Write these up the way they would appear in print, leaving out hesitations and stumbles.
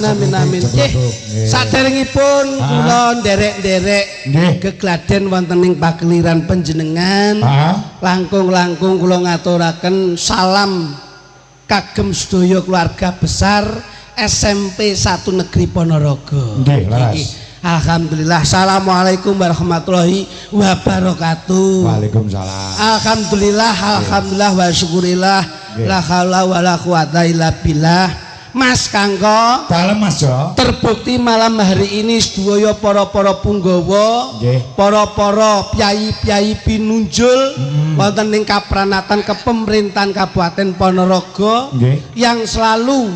Amin amin. Nggih. Saderengipun kula nderek-nderek gegladen wonten ing pakeliran panjenengan. Langkung-langkung kula ngaturaken salam kagem sedaya keluarga besar SMP 1 Negeri Ponorogo. Nggih, leres. Alhamdulillah. Assalamualaikum warahmatullahi wabarakatuh. Waalaikumsalam. Alhamdulillah, alhamdulillah wa syukurillah. La haula wala quwata illa billah. Mas Kangko, Dalem, Mas Jo. Terbukti malam hari ini sedaya para-para punggawa, para-para piyai-piyai pinunjul wonten ing kapranatan kepemerintahan Kabupaten Ponorogo yang selalu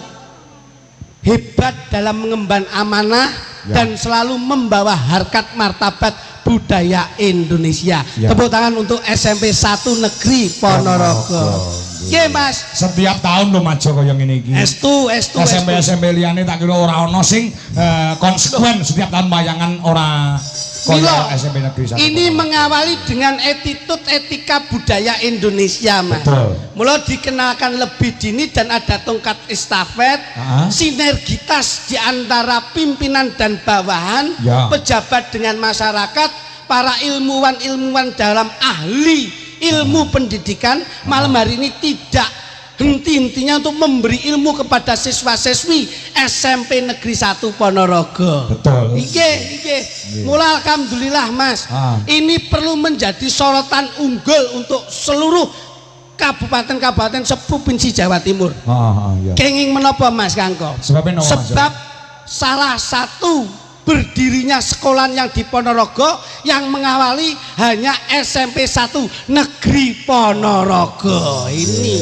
hebat dalam mengemban amanah dan selalu membawa harkat martabat budaya Indonesia. Tepuk tangan untuk SMP 1 Negeri Ponorogo. Ponorogo. Nggih, Mas. Setiap tahun lho, Mas Jo, kaya ngene iki. Estu, estu, SMP estu. SMP liyane tak kira ora ana sing konsekuen setiap tahun wayangan ora kaya Mila, SMP Negeri 1. ini mengawali dengan attitude etika budaya Indonesia, Mas. Mula dikenalkan lebih dini dan ada tongkat estafet, sinergitas di antara pimpinan dan bawahan, pejabat dengan masyarakat, para ilmuwan-ilmuwan dalam ahli ilmu pendidikan malam hari ini tidak henti-hentinya untuk memberi ilmu kepada siswa-siswi SMP Negeri 1 Ponorogo. Nggih, nggih. Mula alhamdulillah, Mas. Ini perlu menjadi sorotan unggul untuk seluruh kabupaten-kabupaten seprovinsi Jawa Timur. Kenging menapa, Mas Kangko? Sebabnya napa, Mas? Sebab salah satu berdirinya sekolah yang di Ponorogo yang mengawali hanya SMP 1 Negeri Ponorogo ini.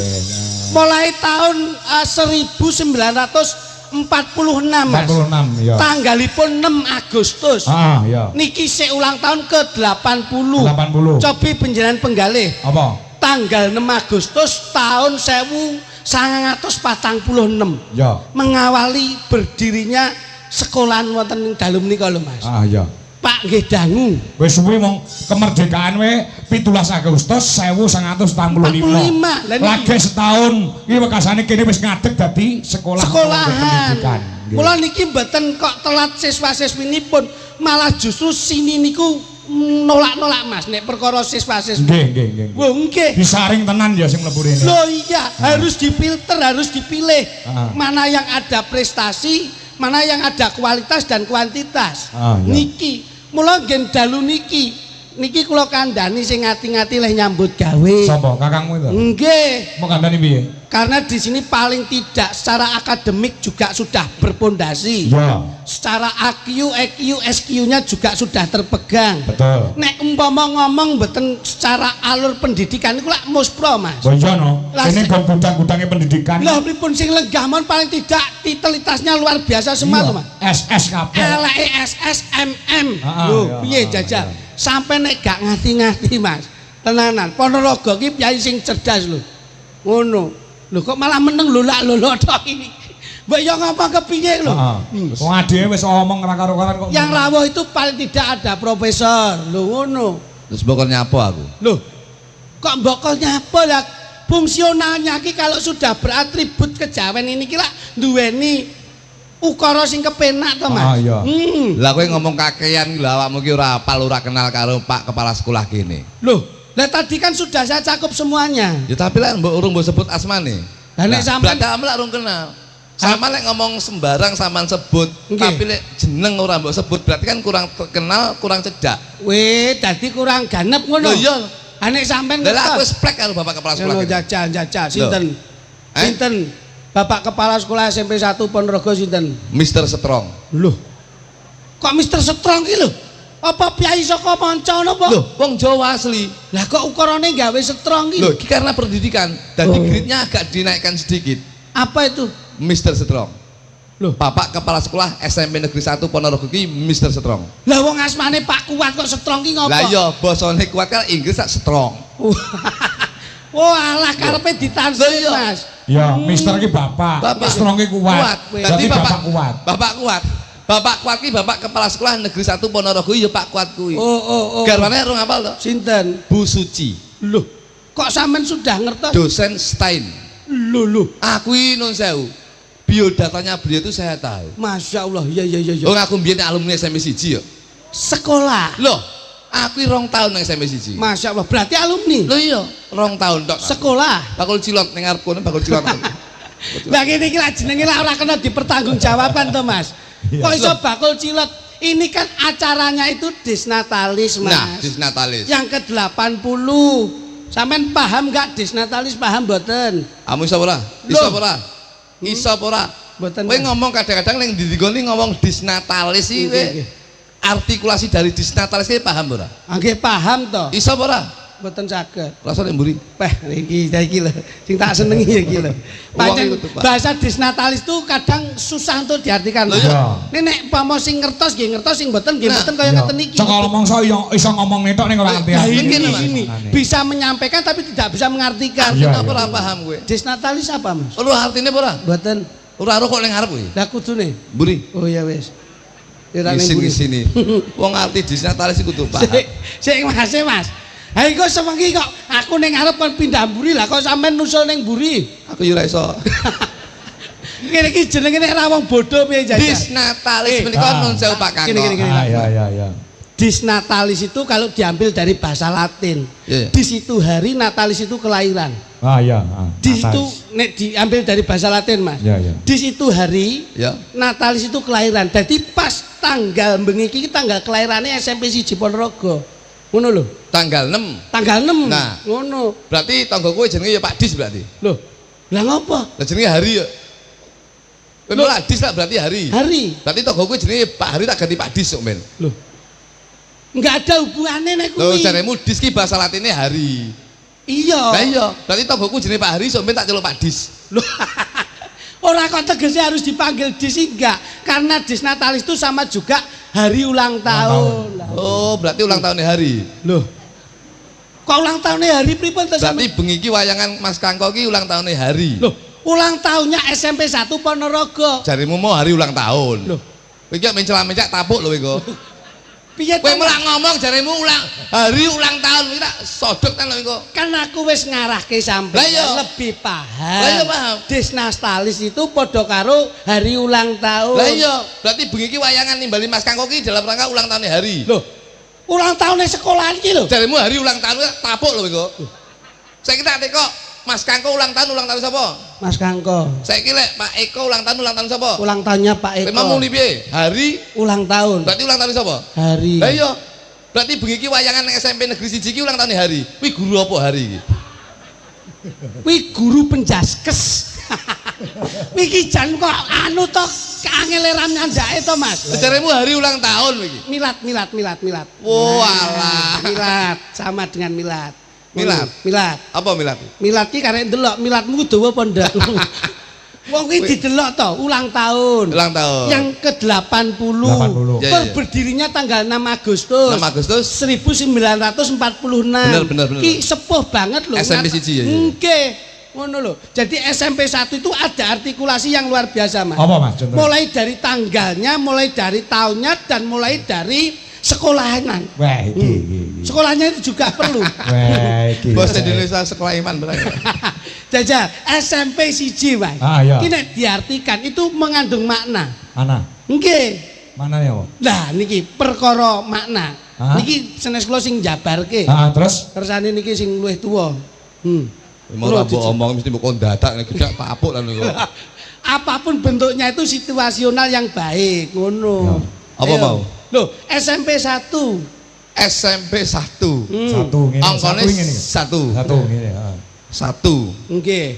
Mulai tahun 1946, Mas. 46 ya. Tanggalipun 6 Agustus. Niki sik ulang tahun ke 80. 80. Cobi panjenengan penggalih. Apa? Tanggal 6 Agustus tahun 1946 mengawali berdirinya sekolahan wonten ing dalu menika lho, Mas. Pak, nggih dangu. Wis suwi, mong kemerdekaan we 17 Agustus 1945. 45. Lah niki Lagi setahun iki wekasane kene wis ngadeg dadi sekolah sekolahan. Pendidikan. Nggih. Mula niki mboten kok telat siswa-siswinipun, malah justru sini niku nolak-nolak, Mas, nek perkara siswa-siswi. Nggih, nggih, nggih. Wah, nggih. Disaring tenan ya sing mlebu rene. Loh iya, harus difilter, harus dipilih. Mana yang ada prestasi, mana yang ada kualitas dan kuantitas. Niki, mula ngen dalu niki. Niki kula kandhani sing ngati-ngati leh nyambut gawe. Sapa? Kakangmu itu? Nggih. Mau kandhani piye? Karena di sini paling tidak secara akademik juga sudah berpondasi. Secara AQ, EQ, SQ-nya juga sudah terpegang. Nek umpama ngomong mboten secara alur pendidikan iku lak muspro, Mas. Oh iya no. Lah, Kene nggon gudang-gudange pendidikan. Lah, pripun sing lenggah mon paling tidak titelitasnya luar biasa semua lho, Mas. SS kabeh. L E S S M M. Lho, piye jajal? Sampai nek gak ngati-ngati, Mas. Tenanan, Ponorogo ki piyai sing cerdas lho. Ngono. Lho, kok malah meneng lho, lak lho lho tok ini. Mbok yo ngomong kepiye lho? Heeh. Wong adike wis omong ora karo-karan kok. Yang rawuh itu paling tidak ada profesor. Lho, ngono. Terus mbok kon nyapa aku? Loh, kok mbok kok nyapa lah? Fungsionalnya ki kalau sudah beratribut kejawen ini ki lak duweni ukara sing kepenak to, Mas. Ah, iya. Lah, kowe ngomong kakean lho, awakmu ki ora apal, ora kenal karo Pak Kepala Sekolah kene. Loh, lah tadi kan sudah saya cakup semuanya. Ya tapi lah mbok urung mbok sebut asmane. Lah nek sampean Berarti awakmu lak urung kenal. Sama lek ngomong sembarang sampean sebut, tapi lek jeneng ora mbok sebut berarti kan kurang terkenal, kurang cedak. Weh, dadi kurang ganep ngono. Lho iya. Ah, nek sampean Lah aku ngertos. wis plek karo Bapak Kepala Sekolah Ngono kene. jajal jajal sinten? Eh? Sinten? Bapak Kepala Sekolah SMP 1 Ponorogo sinten? Mr. Strong. Loh. Kok Mr. Strong ki lho? Apa piyai saka manca napa? Loh, wong Jawa asli. Lah kok ukarane gawe strong ki? Loh, iki karena pendidikan, dan Oh. grade-nya agak dinaikkan sedikit. Apa itu? Mr. Strong. Loh. Bapak Kepala Sekolah SMP Negeri 1 Ponorogo ki Mr. Strong. Lah wong asmane Pak Kuat kok strong ki ngopo? Lah iya, basane kuat kan Inggris tak strong. Wah, alah, karepe ditranslate, Lah iya. Mas. Ya, Mister ki bapak. Bapak. Strong ki kuat. Kuat. Berarti Dadi bapak kuat. Bapak kuat. Bapak kuat ki Bapak Kepala Sekolah Negeri 1 Ponorogo ya Pak Kuat kuwi. Oh. Garwane rung apal to? Sinten? Bu Suci, Loh, kok sampean sudah ngertos? Dosen STAIN. Lho lho. Aku iki nun sewu. Biodatanya beliau itu saya tahu. Masya Allah, iya. Oh, aku mbiyen alumni SMP 1 ya. Sekolah. Loh, aku 2 tahun nang SMP 1. Masya Allah, berarti alumni. Loh iya, 2 tahun tok. Sekolah. Bakul cilok ning ngarep kono bakul cilok. Lah ngene iki lah jenenge lah ora kena dipertanggungjawabkan to, Mas. Iya. Kok iso bakul cilok? Ini kan acaranya itu Disnatalis, Mas. Nah, Disnatalis. Yang ke-80. Sampean paham gak Disnatalis, paham mboten? Kamu iso ora? Iso Loh. ora? Iso ora? Mboten. Kowe Mas. ngomong kadang-kadang ning ndi nggon ngomong Disnatalis iki kowe Nggih, nggih. artikulasi dari Disnatalis ki paham ora? Ah, nggih paham to. Iso ora? Mboten saged. Rasane mburi. Peh iki iki lho sing tak senengi iki lho. Pancen Wong iku tuh, Pak. bahasa Disnatalis itu kadang susah untuk diartikan. Lho, iya. Nek nek umpama sing ngertos nggih ngertos, sing mboten nggih Nah. mboten kaya ngeten iki. Cekal mongso iso ngomong netok ning ora ngerti. Nah, artine. ini, Mas. ini bisa menyampaikan tapi tidak bisa mengartikan. Iya, Apa iya. ora paham kowe? Disnatalis apa, Mas? Ora artine apa ora? Mboten. Ora ero kok ning ngarep kowe. Lah kudune. Mburi. Oh ya wis. Ya ora ning Isin mburi. sini. Wong arti Disnatalis iku kudu paham. Sik, sik Mas, sik Mas. Ha iku sewengi kok aku ning ngarep kon pindah mburi, lah kok sampean nusul ning mburi. Aku yo ora iso. Ngene iki jenenge nek ra wong bodoh piye jajal. Disnatalis menika Ah. nun sewu Pak Kangko. Gini, gini, gini. Ah, iya iya iya. Disnatalis itu kalau diambil dari bahasa Latin. Iya. Dis itu hari, Natalis itu kelahiran. Ah iya, ah. Dis Natalis. itu nek diambil dari bahasa Latin, Mas. Iya, iya. Dis itu hari, Ya. Natalis itu kelahiran. Jadi pas tanggal bengi iki tanggal kelahirannya SMP 1 Ponorogo. Ngono lho. Tanggal 6. Tanggal 6. Nah. Ngono. Berarti tangga kowe jenenge ya Pak Dis berarti. Loh. Lah ngopo? Lah jenenge hari ya. Kowe malah Dis lah berarti hari. Hari. Berarti tangga kowe jenenge Pak Hari tak ganti Pak Dis kok men. Loh. Enggak ada hubungannya nek Lho kuwi. jaremu Dis ki bahasa Latine hari. Iya. Lah iya, berarti tanggaku jenenge Pak Hari sok ben tak celuk Pak Dis. Loh. Ora kok tegese harus dipanggil Dis, enggak. Karena Disnatalis itu sama juga hari ulang tahun. Lah. Oh, berarti ulang tahunnya hari. Loh. Kok ulang tahunnya hari pripun to Berarti sampean? bengi iki wayangan Mas Kangko ki ulang tahunnya hari. Loh, ulang tahunnya SMP 1 Ponorogo. Jarimu mau hari ulang tahun. Loh. Kowe iki mencela-mencak tapuk lho kowe. Piye Kowe to? malah ngomong jaremu ulang hari ulang tahun kuwi tak sodok kan lho engko. Kan aku wis ngarahke sampean Lah iya. lebih paham. Lah iya paham. Disnatalis itu padha karo hari ulang tahun. Lah iya, berarti bengi iki wayangan nimbali Mas Kangko ki dalam rangka ulang tahunnya hari. Loh, ulang tahunnya sekolahan iki lho. Jaremu hari ulang tahun kuwi tapuk lho engko. Saiki tak tekok, Mas Kangko ulang tahun sapa? Mas Kangko, Saiki lek Pak Eko ulang tahun sapa? ulang tahunnya Pak Eko. Kowe mau muni piye? Hari Ulang tahun. berarti ulang tahun sapa? Hari. Lah iya. Berarti bengi iki wayangan nang SMP Negeri 1 iki ulang tahun hari. Kuwi guru apa hari iki? Kuwi guru penjaskes. Kuwi iki jan kok anu to angel ram nyandake to, Mas. Jaremu hari ulang tahun iki. Milad, milad, milad, milad. Walah. Milad sama dengan milad. Milad? Milad. Apa milad? Milad ki karek ndelok miladmu dawa apa ndak. Wong kuwi didelok to, ulang tahun. Ulang tahun. Yang ke-80. 80. Ya, Per ya. berdirinya tanggal 6 Agustus. 6 Agustus 1946. Bener, bener, bener. Ki sepuh banget loh. SMP 1 ya, ya. Nggih. Ngono lho. Jadi SMP 1 itu ada artikulasi yang luar biasa, Mas. Apa, Mas, contohnya? Mulai dari tanggalnya, mulai dari tahunnya dan mulai dari sekolahan. Wah, iki iki. iki. Sekolahnya itu juga perlu. Wah, iki. Bos Indonesia sekolah iman berarti. Jajal SMP 1, Mas. Ah, iya. Ki nek diartikan itu mengandung makna. Mana? Nggih. Mana ya, Pak? Lah niki perkara makna. Ah. Niki senes kula sing jabarke. Ah, terus Kersane niki sing luwih tuwa. Mau ora mbok omong mesti mbok kon dadak nek gedak tapuk lan kok. Apapun bentuknya itu situasional yang baik, ngono. Ya. Apa Ayo. mau? Loh, SMP 1. SMP 1. Satu ngene, Angkane satu ngene. 1. Satu ngene, heeh. 1. Nggih.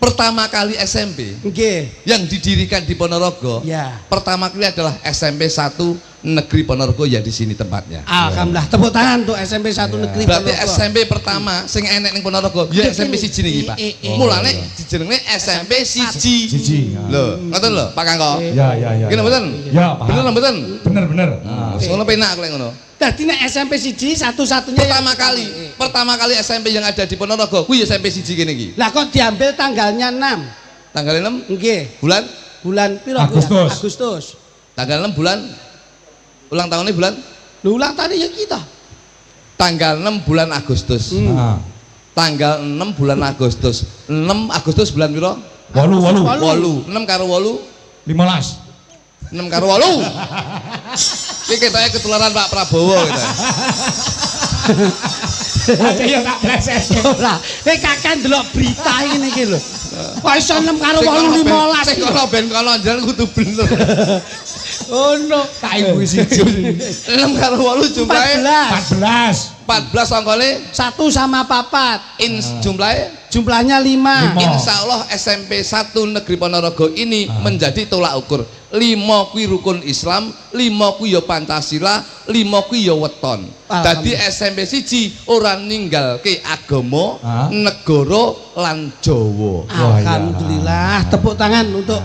Pertama kali SMP Nggih. yang didirikan di Ponorogo. Ya. Pertama kali adalah SMP 1 Negeri Ponorogo ya di sini tempatnya. Alhamdulillah, tepuk tangan untuk SMP 1 Ya. Negeri Berarti Ponorogo. SMP pertama sing enek ning Ponorogo ya SMP 1 niki, Pak. I. Mulane dijenenge SMP 1. Siji. ah. Lho, ngoten lho, Pak Kangko. Ya, ya, ya. Gini mboten? Ya, paham. Bener mboten? Bener, bener. Ah. Ngono penak aku lek ngono. Dadi nek SMP 1 satu-satunya Pertama kali SMP yang ada di Ponorogo kuwi SMP 1 kene iki. Lah kok diambil tanggalnya 6? Tanggal 6 Nggih. bulan Bulan piro? Agustus. Agustus. Tanggal 6 bulan ulang tahunnya bulan Lho, ulang tahun ya kita. Tanggal 6 bulan Agustus. Ah. Tanggal 6 bulan Agustus. 6 Agustus bulan piro? 8 8. 8. 6 karo 8. 15. 6 karo 8. Iki ketoke ketularan Pak Prabowo gitu. Aja ya tak pleset. Ora, kowe kakek ndelok berita ngene iki lho. Kok iso 6 karo 8 15. Sing kono ben kono jenengan kudu bener. Oh no. Tak ibu siji. 6 karo 8 jumlahe 14. 14. 14 angkane 1 sama 4. In jumlahe Jumlahnya 5. Lima. Insya Allah SMP 1 Negeri Ponorogo ini menjadi tolak ukur. 5 kuwi rukun Islam, 5 kuwi ya Pancasila, 5 kuwi ya weton. Dadi SMP 1 ora ninggalke agama, negara lan Jawa. Alhamdulillah, tepuk tangan untuk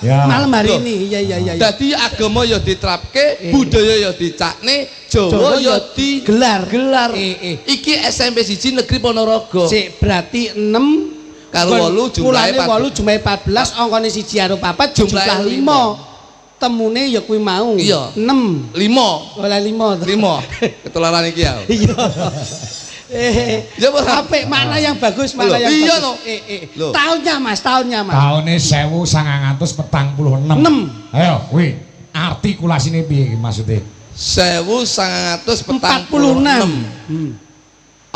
malam hari ini. Iya iya iya. Dadi agama ya diterapke, budaya ya dicakne, Jawa ya digelar. Gelar. Iki SMP 1 Negeri Ponorogo. Sik berarti 6 karo 8 jumlahe 8 jumlahe 14, angkane 1 karo 4 jumlah 5. Temune ya kuwi mau. Iya. 6. 5. Oleh 5. 5. Ketularan iki ya. Iya. Ya apik, makna yang bagus, makna yang iya bagus. No. Tahunnya Mas, tahunnya Mas. Tahune 1946. 6. Ayo, kuwi artikulasine piye iki maksude? 1946.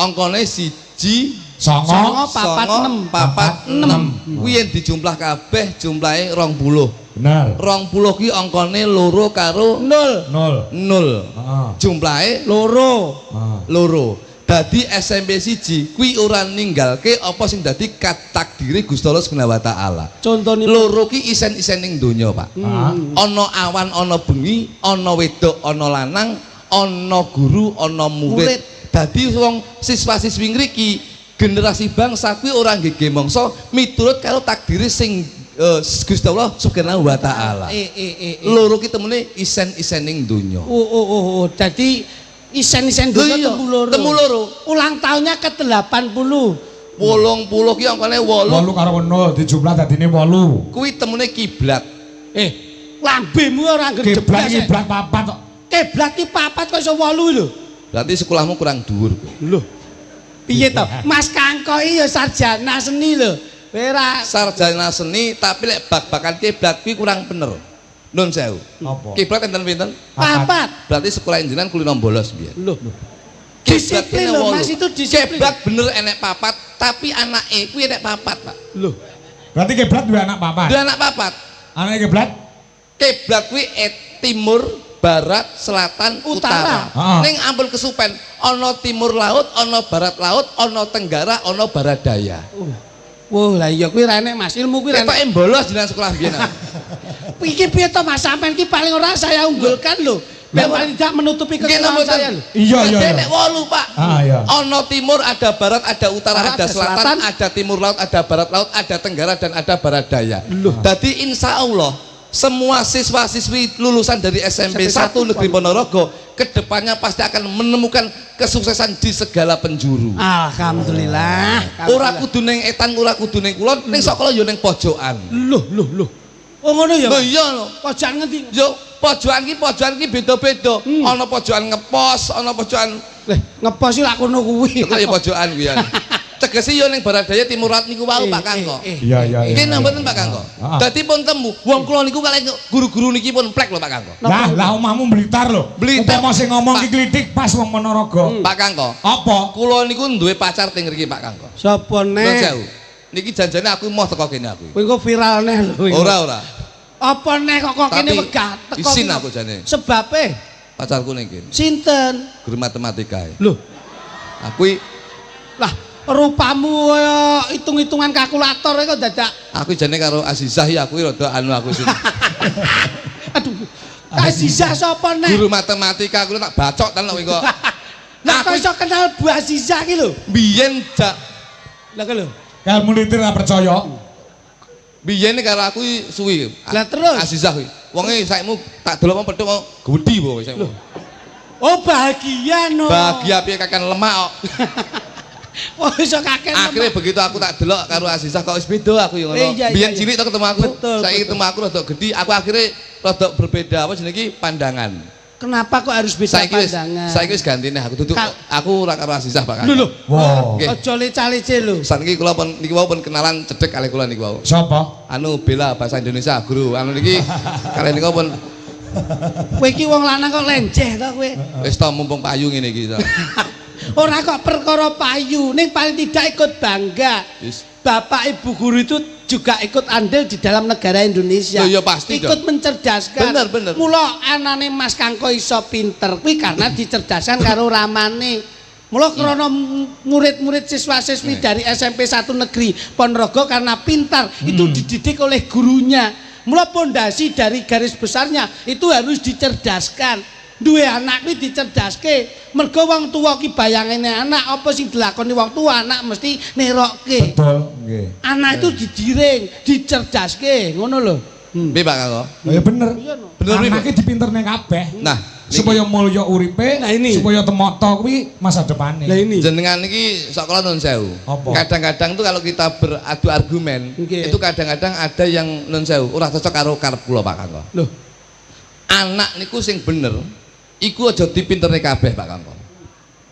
Angkane 1 9 4 6 4 6. Kuwi yen dijumlah kabeh jumlahe 20. Bener. 20 kuwi angkane 2 karo 0. 0. 0. Heeh. Jumlahe 2. 2. Dadi SMP 1 kuwi ora ninggalke apa sing dadi takdire Gusti Allah Subhanahu wa taala. Contone loro ki isen-isen ning donya, Pak. Ana awan, ana bengi, ana wedok, ana lanang, ana guru, ana murid. Dadi wong siswa-siswi ngriki generasi bangsa kuwi ora nggege mangsa miturut karo takdire sing Gusti Allah Subhanahu wa taala. Loro ki temune isen-isen ning donya. Oh. Dadi isen-isen donya temu loro. Temu loro. Ulang tahunnya ke-80. 80 ki angkane 8. 8 karo 0 dijumlah dadine 8. Kuwi temune kiblat. Lambemu ora Kiblat ngedeblas. kiblat papat kok. Kiblat ki papat kok iso 8 lho. Berarti sekolahmu kurang dhuwur kowe. Lho. Piye to? Mas Kangko iki ya sarjana seni lho. Ora sarjana seni tapi lek bak-bakan kiblat kuwi kurang bener. Nun sewu. Apa? Kiblat enten pinten? Papat. Berarti sekolah jenengan kulino bolos biyen. Lho. Disiplin lho Mas, itu disiplin. Kiblat bener enek papat, tapi anake kuwi enek papat, Pak. Lho. Berarti kiblat duwe anak papat. Duwe anak papat. Anake kiblat? Kiblat kuwi timur, barat, selatan, utara. Utara. Ning ampun kesupen, ana timur laut, ana barat laut, ana tenggara, ana barat daya. Wah, lah iya kuwi ra enek Mas, ilmu kuwi ra enek. Ketoke bolos jenengan sekolah biyen. Iki piye to Mas, sampean iki paling ora saya unggulkan lho. Biar paling tidak menutupi kekurangan saya lho. Iya, iya. Nek 8, Pak. Iya. Ana timur, ada barat, ada utara, ada selatan, ada timur laut, ada barat laut, ada tenggara dan ada barat daya. Dadi insya Allah semua siswa-siswi lulusan dari SMP 1 Negeri Ponorogo kedepannya pasti akan menemukan kesuksesan di segala penjuru. Alhamdulillah. Ora kudu ning etan, ora kudu ning kulon, ning sekolah yo ning pojokan. Loh, loh, loh. Oh ngono ya? Lho iya lho. Pojokan ngendi? Yo pojokan ki beda-beda. Ana pojokan ngepos, ana pojokan ngepos iki lak kono kuwi. Ya pojokan kuwi ya. Tegese yo ning barat daya timur laut niku wau Pak Kangko. Iya iya. Nggih mboten Pak Kangko. Dadi pun temu wong kula niku kalih guru-guru niki pun plek lho Pak Kangko. Lah lah omahmu Blitar lho. Blitar. Upama sing ngomong ki klitik pas wong Ponorogo. Pak Kangko. Apa? Kula niku duwe pacar teng ngriki Pak Kangko. Sapa neh? Niki janjane aku moh teko kene aku. Kowe engko viral neh lho. Ora ora. Apa neh kok kok kene wegah teko. Isin aku jane. Sebabe pacarku ning kene. Sinten? Guru matematika. Lho. Aku lah rupamu kaya hitung-hitungan kalkulator kok dadak. Aku jane karo Azizah ya aku rada anu aku sih. Aduh. Azizah sapa neh? Guru matematika aku tak bacok tenan kok. Lah kok iso kenal Bu Azizah ki lho? Biyen jak. Lah kok lho. Kalau mulitir ora percaya. Biyen karo aku suwi. Lah terus Azizah kuwi. Wonge saikmu tak delok wong petuk gedhi pokoke saikmu. Oh bahagia no. Bahagia piye kakean lemak kok. Oh iso kakean lemak. Akhire begitu aku tak delok karo Azizah kok wis beda aku ya ngono. Biyen cilik to ketemu aku, saiki ketemu aku rada gedhi, aku akhire rada berbeda apa jenenge iki pandangan. Kenapa kok harus beda Saiki wis pandangan? Saiki wis gantine aku duduk aku ora karo Azizah, Pak Kangko. Lho lho. Wow. Nggih. Aja leca-lece lho. Saniki kula pun niki wau pun kenalan cedhek kalih kula niki wau. Sapa? Anu bela bahasa Indonesia guru. Anu niki kalih niku pun Kowe iki wong lanang kok lenjeh to kowe. Wis to mumpung payu ngene iki to. Ora kok perkara payu, ning paling tidak ikut bangga. Wis. Bapak ibu guru itu juga ikut andil di dalam negara Indonesia. Loh, ya pasti ikut dong. Mencerdaskan. Bener, bener. Mula anane Mas Kangko iso pinter kuwi karena dicerdaskan karo ramane. Mula krana murid-murid siswa-siswi dari SMP 1 Negeri Ponorogo karena pintar itu dididik oleh gurunya. Mula pondasi dari garis besarnya itu harus dicerdaskan. Duwe anak kuwi dicerdaske. Mergo wong tuwa ki bayangane anak, apa sing dilakoni wong tua anak mesti nerokke. Betul, nggih. Anak itu didiring, dicerdaske, ngono lho. Piye, Pak Kangko? Oh, ya bener. Iya no. Bener piye, Pak? Anake dipinterne kabeh. Nah, supaya mulya uripe, Nah, ini. Supaya temoto kuwi masa depane. Lah ini. Jenengan iki sok kula nun sewu. Apa? Kadang-kadang tuh kalau kita beradu argumen, itu kadang-kadang ada yang nun sewu ora cocok karo karep kula, Pak Kangko. Loh, Anak niku sing bener iku aja dipinterne kabeh, Pak Kangko.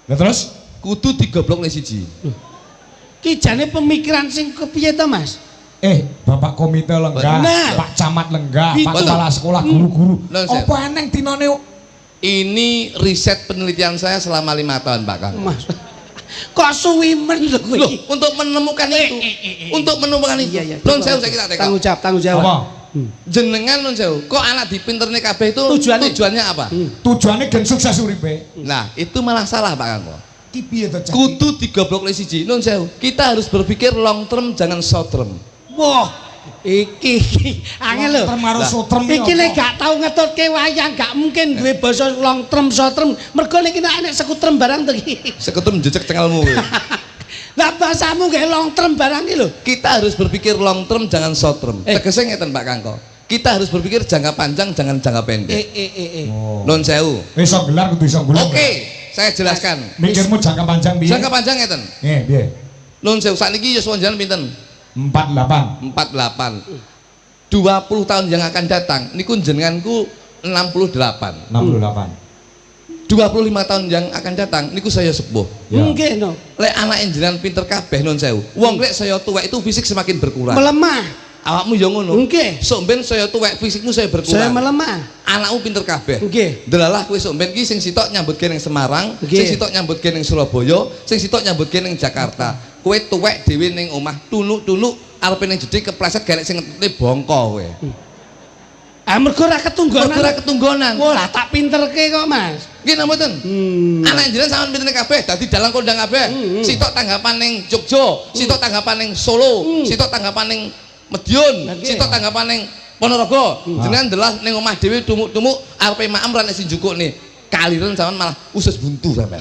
Lah terus? Kudu digoblokne siji. Ki jane pemikiran sing kepiye to, Mas? Bapak komite lenggah, Nah. Pak Camat lenggah, Pak Betul. Kepala Sekolah, guru-guru. Nun sewu. Apa eneng tinone Ini riset penelitian saya selama 5 tahun, Pak Kangko. Mas. Kok suwi men lho kowe Loh, iki? untuk menemukan itu. Untuk menemukan itu. Iya, iya. Nun sewu saya kira Tanggung jawab, tanggung jawab. Apa? Jenengan nun sewu, kok anak dipinterne kabeh itu Tujuannya? Tujuannya apa? Tujuane gen sukses uripe. Nah, itu malah salah, Pak Kangko. Ki piye to, Cak? Kudu digoblokne siji. Nun sewu, kita harus berpikir long term, jangan short term. Wah, iki angel lho. Long term karo Lah. short term Iki apa? nek gak tau ngetutke wayang gak mungkin duwe basa long term short term. Mergo nek nek enek sekutrem barang to iki. Sekutrem jejeg cengelmu kowe. Lah bahasamu gak long term barang iki lho. Kita harus berpikir long term, jangan short term. Tegese ngeten, Pak Kangko. Kita harus berpikir jangka panjang, jangan jangka pendek. Eh eh eh eh. Oh. Nun sewu. Wis iso gelar kudu iso gulung. Oke, saya jelaskan. Mikirmu jangka panjang piye? Jangka panjang ngeten. Nggih, piye? Nun sewu, sakniki yuswa jenengan pinten? 48. 48. 20 tahun yang akan datang niku jenenganku 68. 68. 25 tahun yang akan datang niku saya sepuh. Ya. Nggih no. Lek anak jenengan pinter kabeh, nun sewu. Wong lek saya tuwek itu fisik semakin berkurang. Melemah. Awakmu ya ngono. Nggih. Sok ben saya tuwek fisikmu saya berkurang. Saya melemah. Anakmu pinter kabeh. Nggih. Delalah kowe sok ben ki sing sitok nyambut gawe ning Semarang, sing sitok nyambut gawe ning Surabaya, sing sitok nyambut gawe ning Jakarta. Kowe tuwek dhewe ning omah, tunuk-tunuk arepe ning jeding kepleset garek sing ngetutne bongko kowe. Ah, mergo ora ketunggonan. Mergo ora ketunggonan. Wah, lah tak pinterke kok, Mas. Nggih napa mboten? Anak jenengan sampean pinterne kabeh, dadi dalang kondang kabeh. Sitok tanggapan ning Jogja, sitok tanggapan ning Solo, sitok tanggapan ning Madiun, sitok tanggapan ning Ponorogo. Jenengan delah ning omah dhewe tumuk-tumuk arepe maem ra nek sing njukukne. Kaliren sampean malah usus buntu sampean.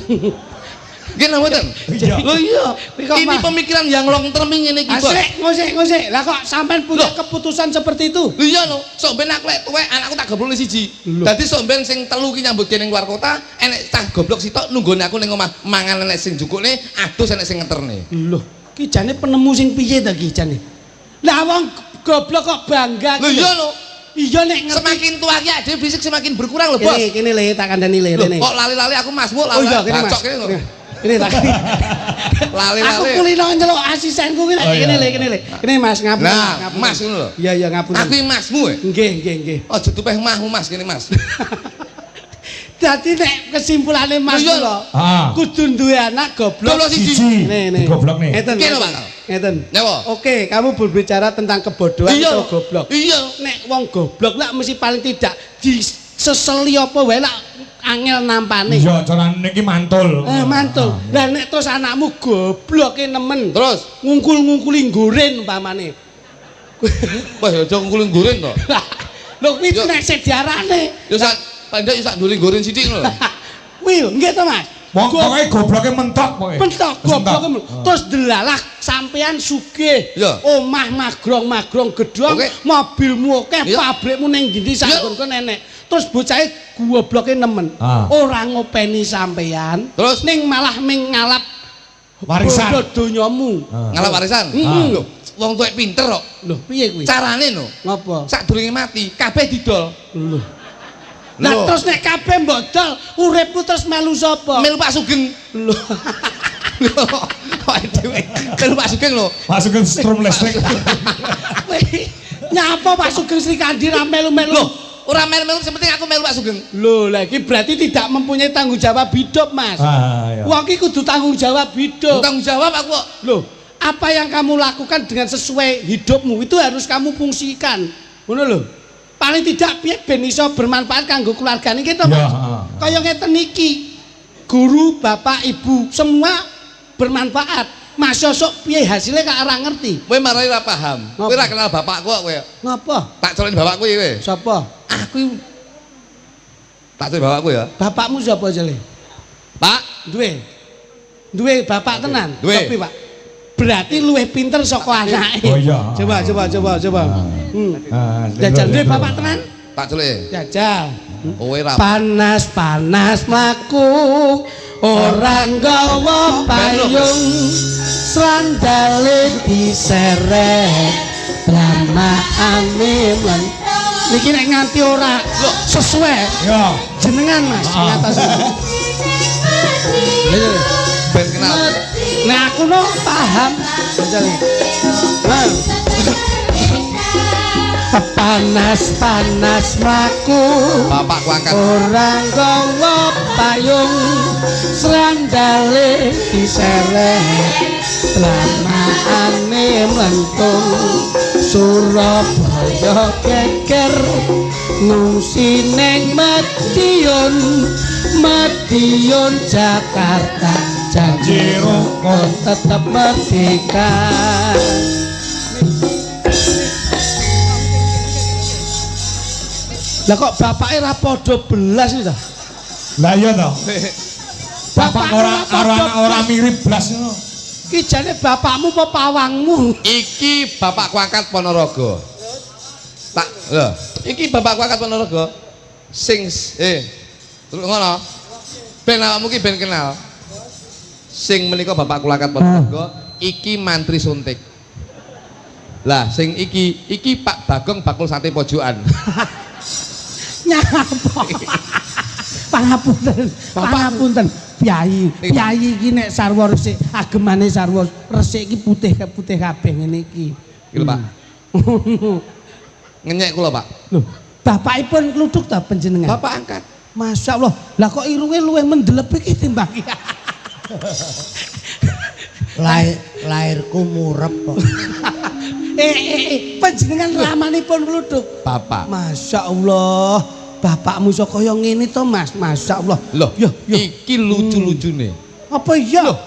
Nggih napa mboten? Iya. Lho iya. Kuwi kok Ini pemikiran yang long term ngene iki, Bos. Asik, ngosik, ngosik. Lah kok sampean punya Loh. keputusan seperti itu? Lho iya lho, sok ben aku lek tuwek anakku tak goblokne siji. Lho. Dadi sok ben sing telu ki nyambut gawe ning luar kota, enek cah goblok sitok nunggone aku ning omah, mangan enek sing njukukne, adus enek sing ngeterne. Loh, ki jane penemu sing piye ta ki jane? Lah wong goblok kok bangga Lho ki iya lho. Iya nek ngerti. Semakin tua ki ade fisik semakin berkurang lho, Bos. Kene kene le tak kandhani le Lho, rene. kok lali-lali aku masmu Oh iya lali kene Mas. bacok kene lho. Kene tak. Lali-lali. Aku kulino nyeluk asistenku ki Oh, iya. kene le kene le. Kene Mas ngapunten. Nah, Ngapunten. Mas ngono lho. Iya iya ngapunten. Aku iki masmu e. Nggih nggih nggih. Aja tupeh mahmu Mas kene Mas. Dadi nek kesimpulane Mas Lho, iya. kula kudu duwe anak goblok. Goblok siji. Siji. Nih, nih. Goblok nih. Ngeten. Kene, Pak. Ngeten. Nyawa? Oke, kamu berbicara tentang kebodohan Iya. atau goblok. Iya. Nek wong goblok lak mesti paling tidak diseseli apa wae lak angel nampane. Iya, carane iki mantul. Eh mantul. Ah, Lah nek terus anakmu gobloke nemen. Terus Ngungkul-ngungkuli nggoren umpamane. wah aja ngungkulin goren to. Lho kuwi Yo. nek sing diarane. Yo sak paling yo sak ndure goren sithik ngono lho. Kuwi lho, nggih to Mas? Wong pokoke gobloke mentok pokoke. Mentok goblok terus delalah sampean sugih. Iya. Omah magrong-magrong gedhong, mobilmu akeh, pabrikmu ning ndi sak nggon nenek. Terus bocahe gobloke nemen. Ora ngopeni sampean. Terus? Ning malah ming ngalap Warisan. bondo donyamu. Ngalap warisan. Heeh. Lho, wong tuwek pinter kok. Lho, piye kuwi? Carane no. Ngopo? Sadurunge mati, kabeh didol. Lho. Lah terus nek kabeh mbok dol, uripmu terus melu sapa? Melu Pak Sugeng. Lho. Kok dhewe melu Pak Sugeng lho. Pak Sugeng strom listrik. Nyapa Pak Sugeng Srikandi ra melu-melu? Lho, ora melu-melu sing penting aku melu Pak Sugeng. Lho, lah iki berarti tidak mempunyai tanggung jawab hidup, Mas. Ah, iya. Wong iki kudu tanggung jawab hidup. Tanggung jawab aku kok. Loh, apa yang kamu lakukan dengan sesuai hidupmu itu harus kamu fungsikan. Ngono lho. Paling tidak piye ben iso bermanfaat kanggo keluargane kita, Mas. Ya, heeh. Kaya ngeten iki. Guru, bapak, ibu semua bermanfaat. Mas sosok piye hasilnya kak ora ngerti. Kowe marai ora paham. Kowe ora kenal bapakku kok kowe. Ngapa? Tak celoni bapakku iki kowe. Sapa? Aku tak celoni bapakku ya. Bapakmu sapa jale? Pak, Duwe. Duwe bapak tenan. Duwe. Tapi, Pak. Berarti luwih pinter saka anake. Oh iya. Coba coba coba. Ah, Jajal duwe bapak tenan? Tak celuke. Jajal. Kowe ora Panas-panas mlaku ora nggawa payung sandale diseret dramaane mlen. Niki nek nganti ora sesuai Ya. jenengan Mas ing atas. Ben kenal. Nek aku no paham. Nah. Panas-panas mlaku Bapakku angkat. ora nggawa payung sandale diseret dramaane mlentung Surabaya geger ngungsi ning Madiun Madiun Jakarta janji rukun tetep merdeka. Lah kok bapake ra padha belas iki ta? Lah iya to. Bapak ora karo anak ora mirip blas ngono. Ki jane bapakmu apa pawangmu? Iki bapakku angkat Ponorogo. Tak lho, iki bapakku angkat Ponorogo. Sing ngono. Ben awakmu ki ben kenal. Sing menika bapakku angkat Ponorogo, iki mantri suntik. Lah sing iki, iki Pak Bagong bakul sate pojokan. Nyapa? Pangapunten, pangapunten. Piyayi, piyayi iki nek sarwa resik, agemane sarwa resik iki putih-putih kabeh ngene iki. Iki lho, Pak. Ngenyek kula, Pak. Lho, bapakipun kluthuk ta panjenengan? Bapak angkat. Masya Allah. Lah kok irunge luwih mendelep iki timbang iki. Lahirku murep kok. Panjenengan ramanipun kluthuk. Bapak. Masya Allah. Bapakmu iso kaya ngene to, Mas. Masya Allah. Loh, yo, yo. Iki lucu-lucune. Apa iya? Loh,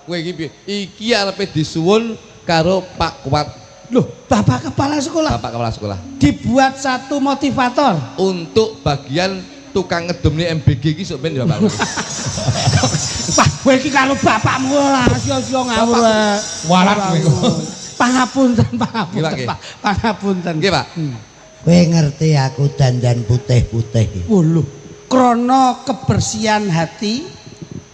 kowe iki piye? Iki arepe disuwun karo Pak Kuat. Loh, bapak kepala sekolah. Bapak kepala sekolah. Dibuat satu motivator untuk bagian tukang ngedumne MBG iki sok ben ya, Pak. Wah, kowe iki karo bapakmu ora sia-sia ngawur. Walat kowe kok. Pangapunten, pangapunten, Pak. Pangapunten. Nggih, Pak. Kowe ngerti aku dandan putih-putih. Oh lho, krana kebersihan hati,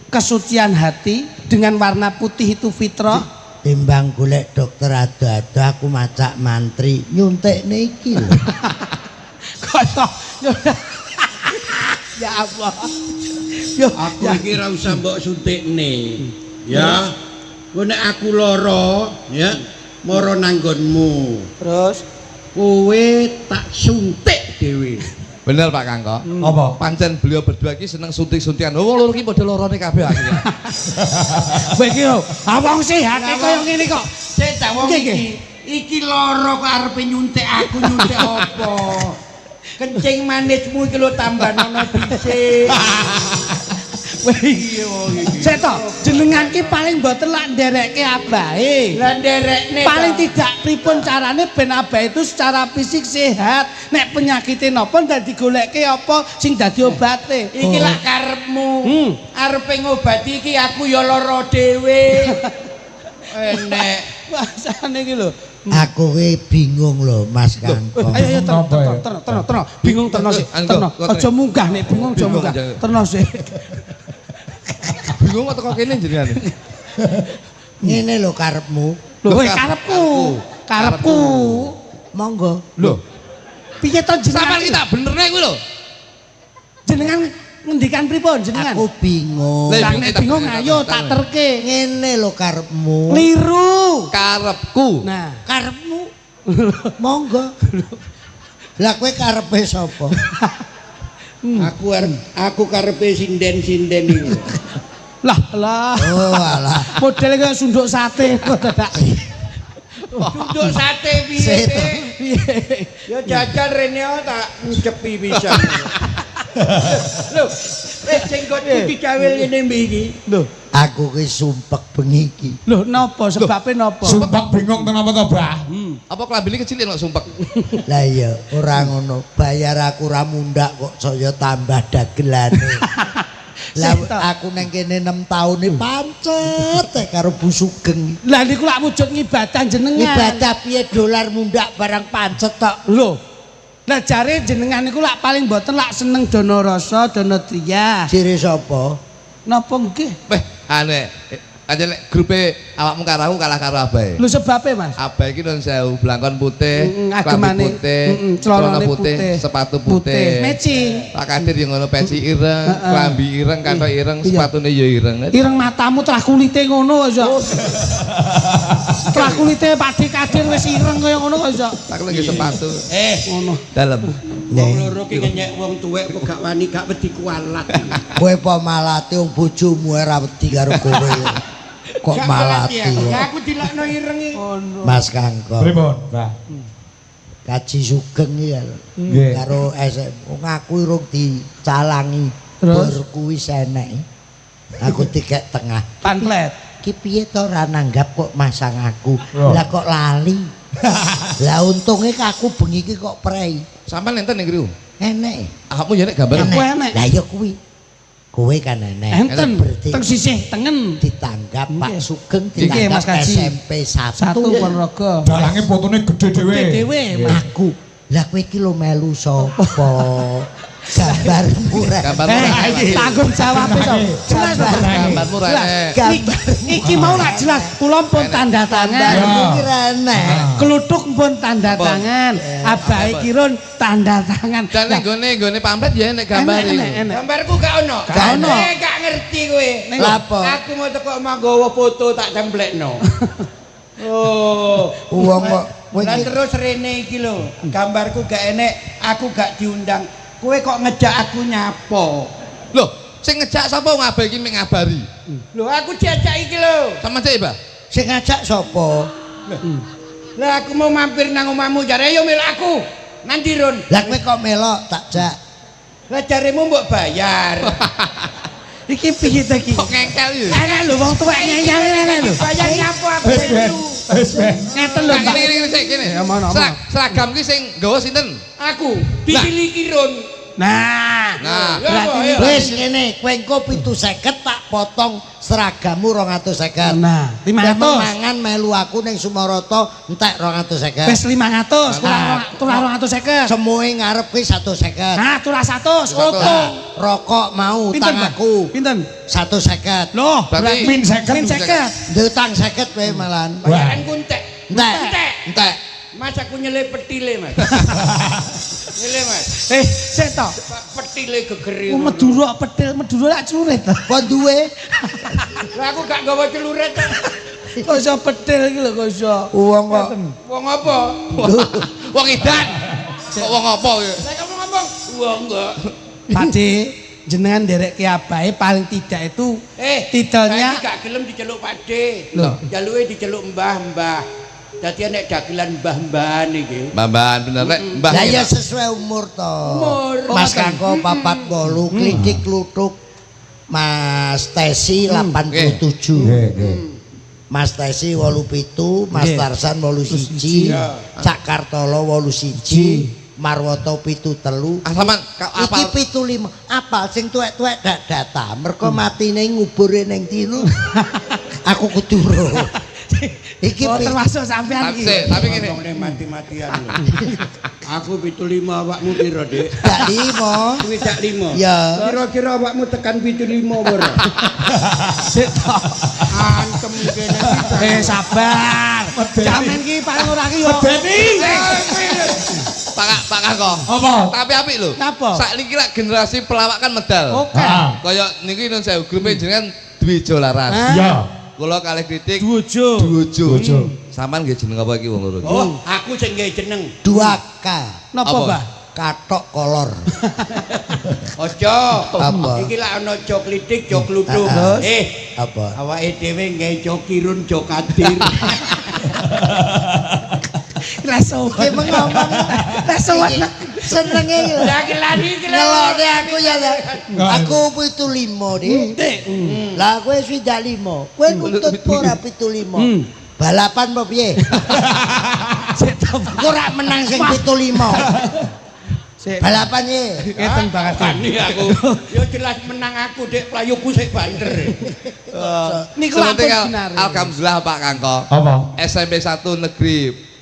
kesucian hati dengan warna putih itu fitrah. Timbang golek dokter ado-ado aku macak mantri nyuntikne iki lho. Kaya ya Allah. Yo, aku iki ora usah mbok suntikne. Ya. Kowe nek aku lara, ya, mara nanggonmu. Terus kowe tak suntik dhewe. Bener Pak Kangko. Apa? Pancen beliau berdua iki seneng suntik-suntikan. Wong loro iki padha lorone kabeh akhirnya. Kowe iki lho, wong sehat kaya ngene kok. Sik ta wong iki. Iki lara kok arepe nyuntik aku nyuntik apa? Kencing manismu iki lho tambah nono dhisik. Sik to, jenengan ki paling mboten lak nderekke abahe. Lah nderekne paling tidak pripun carane ben abahe itu secara fisik sehat. Nek penyakite napa dadi golekke apa sing dadi obate. Iki lak karepmu. Arepe ngobati iki aku ya lara dhewe. Enek bahasane iki lho. Aku ki bingung lho Mas Kangko. Ayo ayo terno terno terno. Bingung terno sik. Terno. Aja munggah nek bingung aja munggah. Terno sik. Bingung kok teko kene jenengan. Ngene lho karepmu. Lho karepku. Karepku. Monggo. Lho. Piye to jenengan? Sampeyan iki tak benerne kuwi lho. Jenengan ngendikan pripun jenengan? Aku bingung. Lah, Lah nek bingung ayo tak terke. Ngene lho karepmu. Kliru. Karepku. Nah, Karepmu. Monggo. Lah kowe karepe sapa? Aku karepe sinden-sinden iki. Lah lah. Oh alah. Modele kaya sunduk sate kok dadak. Sunduk sate piye? Piye? Ya jajal rene tak ngcepi pisan. Lho, wis jenggotku dicawil ngene iki. Lho, aku ki sumpek bengi iki. Lho napa sebabe napa? Sumpek bingung ten apa to, Bah? Apa klambine kecil kok sumpek? Lah iya, ora ngono. Bayar aku ora mundak kok saya tambah dagelane. Lah aku neng kene 6 taun iki pancet karo Bu Sugeng. Lah niku lak wujud ngibadah jenengan. Ibadah piye dolar mundak barang pancet tok. Lho. Lah jare jenengan niku lak paling mboten lak seneng dono rasa, dono driya. Jere sapa? Napa nggih? Weh, ane aja nek grupe awakmu karo aku kalah karo abahe. Lho sebabe, Mas? Abahe iki nun sewu, blangkon putih, klambi agemane, putih, celana celana putih, sepatu putih. Matching. Pak Kadir yang ngono peci ireng, klambi ireng, kathok ireng, sepatune ya ireng. Ireng matamu terah kulite ngono kok iso. Terah kulite Pak D Kadir wis ireng kaya ngono kok iso. Tak lagi sepatu. Ngono. Dalem. Wong loro ki ngenyek wong tuwek kok gak wani gak wedi kualat. Kowe apa malate wong bojomu ora wedi karo kowe. Kok malati. Ya aku dilakno ireng iki. Mas Kangko. Pripun, Bah? Kaji Sugeng iki Nggih. karo SM wong aku urung dicalangi. Terus? Bor kuwi enek. Aku dikek tengah. Pamflet. Ki piye to ora nanggap kok masang aku. Loh. Lah kok lali. Lah untunge aku bengi iki kok prei. Sampeyan enten ning griu? Enek. Awakmu ya nek gambar. Aku enek. Lah ya kuwi. Kowe kan enek. Enten Berarti teng sisih tengen. ditanggap Pak Sugeng Nggih, ditanggap Mas Kaji. SMP 1. 1 Ponorogo. Dalange fotone gede dhewe. Gede dhewe, Mas. Aku. Lah kowe iki lho melu sapa? Gambarmu ra. Gambarmu ra enek. Tanggung jawab to. Jelas to. Gambarmu ra enek. Gambar Iki mau lak jelas kula pun tanda tangan. gambarmu ki ra enek. Kluthuk pun tanda tangan. Abahe Kirun tanda tangan. Dan ning gone pamflet ya enek gambare. Enek, enek. Gambarku gak ono. Gak ono. Gak ngerti kowe. Lah apa? Aku mau teko omah nggawa foto tak templekno. Oh. Wong kok kowe Lah iki terus rene iki lho, gambarku gak enek, aku gak diundang. Kowe kok ngejak aku nyapo? Loh, sing ngejak sapa wong abahe iki mung ngabari? Lho aku diajak iki lho. Sama cek, Bah. sing ngajak sapa? Lah aku mau mampir nang omahmu jare ayo melok aku. Nanti Run. Lah kowe kok melok tak jak. Lah jaremu mbok bayar. Iki piye ta iki? Kok ngengkel iki? Enek lho wong tuwek ngeyel enek lho. Bayar nyapo aku Wis ben. melu. Wis ben. Ngeten lho, Nah, Pak. ngene ngene sik kene. Ya, mana, mana. Seragam ki sing nggawa sinten? Aku dipilih Run. Nah, Nah, berarti Ya, Wis ngene, kowe engko 750 tak potong seragammu 250. Nah, 500. Mangan melu aku ning Sumoroto entek 250. Wis 500, kurang 250. Semoe ngarep kuwi 150. Nah, turah 100, untung. Rokok mau Pinten, utang Pak? aku Pinten? 150. Loh, Berarti Min 50. min 50. Ndutang 50 kowe malan. Bayaranku entek. Entek. Entek. Entek. Mas aku nyelip petile, Mas. Nyelip, Mas. Sik to. Petile gegere. Ku Madura petil, Madura lak celurit to. Apa duwe? Lah aku gak nggawa celurit. Kok iso petil iki lho kok iso. Wong kok Wong apa? Wong edan. Kok wong apa iki? Lah kamu ngomong wong kok. Pakde, jenengan nderek ki abahe paling tidak itu titelnya saiki gak gelem diceluk Pakde. Loh. Jaluke diceluk mbah-mbah. Dadi nek dagelan mbah-mbahan iki. Mbah-mbahan bener rek, mbah. Lah ya sesuai umur to. Umur. Mas Kangko 48, klitik kluthuk. Mas Tesi 87. Nggih, nggih. Mas Tesi 87, Mas Nggih. Tarsan 81, Cak Kartolo 81, Marwoto 73. Ah sampean Iki 75. Apal sing tuwek-tuwek dak data. Mergo matine ngubure ning tinu. Aku kudu ro. Iki Oh, termasuk sampean iki. Tapi ngene. Ngomong mati-matian lho. Aku 75 awakmu piro, Dik? dak limo. Kuwi dak 5. Ya. Kira-kira awakmu tekan 75 ora? Sik to. Antem kene iki. Sabar. Jamin ki paling ora ki yo. Medeni. Pak Kangko. Apa? Tapi apik lho. Napa? Saiki lak generasi pelawak kan medal. Oke. Kaya niki nun sewu grupe jenengan Dwijo Laras. Iya. Kula kalih kritik Dwojo. Dwojo. Dwojo. Sampean nggih jeneng apa iki wong loro? Oh, aku sing nggawe jeneng. 2K. Napa, Apa? Mbah? Katok kolor. Aja. Apa? Iki lak ana jo klitik, jo kluthuk. Terus? Apa? Awake dhewe nggawe jo kirun, jo kadir. Leso. Ki mengomong Leso. senenge iki lho. Dagelan iki lho. Ngelokne aku ya ta. Aku 75, Dik. Lah kowe 65. Kowe nuntut ora 75. Balapan apa piye? Sik to. Aku ora menang sing 75. Sik. Balapan ye. Ngeten Pak Kadir. Wani aku. Ya jelas menang aku, Dik, playuku sik banter. Niku Sing penting ampun binare. alhamdulillah Pak Kangko. Apa? SMP 1 Negeri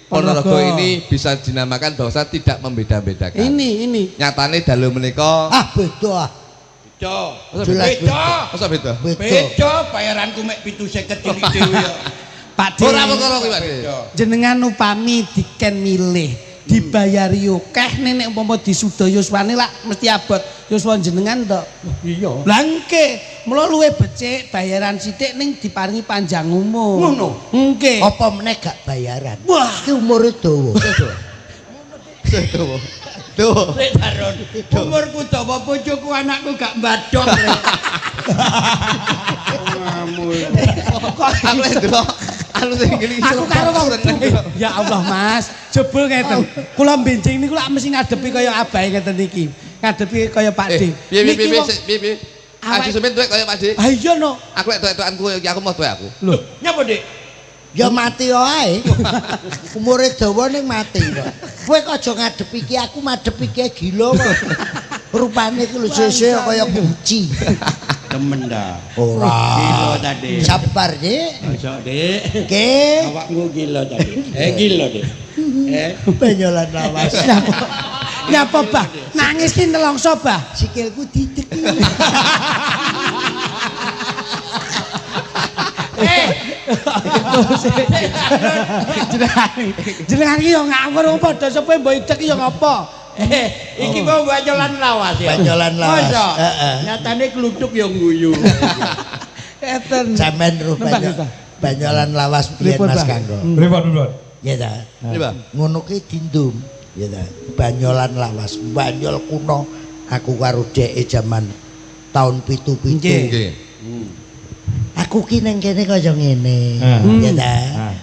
Ponorogo Ponorogo. ini bisa dinamakan bahwa saya tidak membeda-bedakan. Ini. Nyatane dalu menika Ah beda ah. Beda. Jelas Beda. masa beda? Beda. Beda bayaranku mek 750 cilik dhewe ya. Pak D. Ora perkara kuwi Pak D. Beda. Jenengan upami diken milih dibayari akeh nek umpama disuda yuswane lak mesti abot yuswa jenengan to. Iya. Lah nggih, mula luwih becik bayaran sithik ning diparingi panjang umur. Ngono. Nggih. Apa meneh gak bayaran? Wah. Ki umure dawa. Dawa. Dawa. Sik Daron. Umurku dawa bojoku anakku gak mbadok. Ngamul. Aku lek delok anu sing ngene iki. Aku karo wong seneng. Ya Allah Mas, jebul ngeten. Kula benjing niku lak mesti ngadepi kaya abahe ngeten iki. Ngadepi kaya Pak D. Piye piye Niki piye wong- piye piye. Aji semen tuwek kaya Pak D. Ah iya no. Aku lek tuwek-tuwekanku iki aku mau tuwek aku. Lho, Nyapa, Dik? Ya mati wae. Umure dawa ning mati kok. Kowe kok aja ngadep iki, aku madhep iki gila kok. Rupane iki lho sesuk kaya guci. Temen dah. Ora. Gila tadi. Sabar, Dik. Masa, Dik. Oke. Awakmu gila tadi. Gila, Dik. Benyolan lawas. Nyapa Bah? Nangis ki nelongso Bah. Sikilku didek. Jenengan iki yo ngawur wong padha sepuh mbok idek yo ngopo? Iki mau banyolan lawas ya. Banyolan lawas. Masa? Heeh. Nyatane kluthuk yo guyu. Eten. Sampeyan roh Nembang, Mbah. banyolan lawas piye Pripun, Mas Mbah? Kanggo? Pripun pripun? Ya ta. Iya, Mbah. Ngono ki dindum. Ya ta. Banyolan lawas, banyol kuno aku karo dheke jaman tahun 77. Nggih. Nggih. Aku ki nang kene kaya ngene. Ya ta.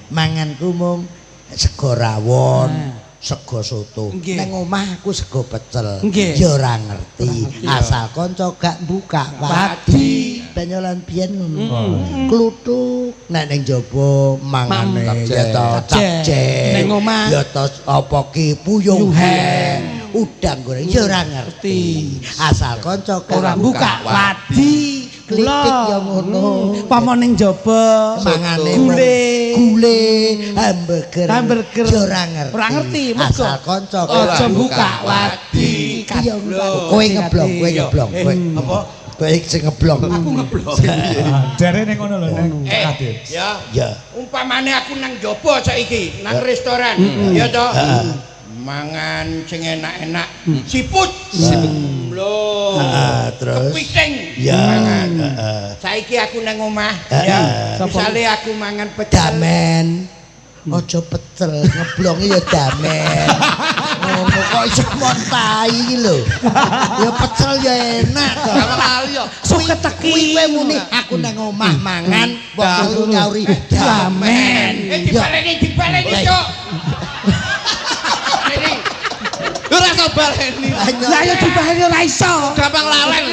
Manganku mung sego rawon, sego soto. Nggih. Nang omah aku sego pecel. Nggih. Ya ora ngerti. Asal kanca gak buka wadi. Banyolan biyen ngono. Kluthuk nek ning jaba mangane ya ta capcay. Ning omah. Ya ta apa ki puyuh Yuheng. Udang goreng ya ora ngerti. Asal kanca gak Ora buka wadi. Klitik ya ngono. Pamo ning jaba Mangane gule, gule, hamburger. Hamburger. Ya ora ngerti. Ora ngerti, mergo Asal kanca aja buka wadi. Iya, kowe ngeblong, kowe ngeblong, kowe. Apa? Kowe sing ngeblong. Aku ngeblok. Jare ning ngono lho nang Kadir. Ya. Ya. Umpamane aku nang jaba saiki, nang restoran, ya toh. Mangan sing enak-enak, siput. Siput. Lho. Terus. Kepiting. Ya. Mangan. Heeh. Saiki aku nang omah, ya. Misale aku mangan pecel. Damen. Aja pecel, ngeblonge ya damen. Ngono kok iso montai iki lho. Ya pecel ya enak to. Gampang lali yo. Suket teki. Kuwi kowe muni aku nang omah mangan, wong turu nyauri damen. Dibaleni, dibaleni, Cuk. Baleni. Ora iso baleni. Lah ya dibaleni ora iso. Gampang lalen.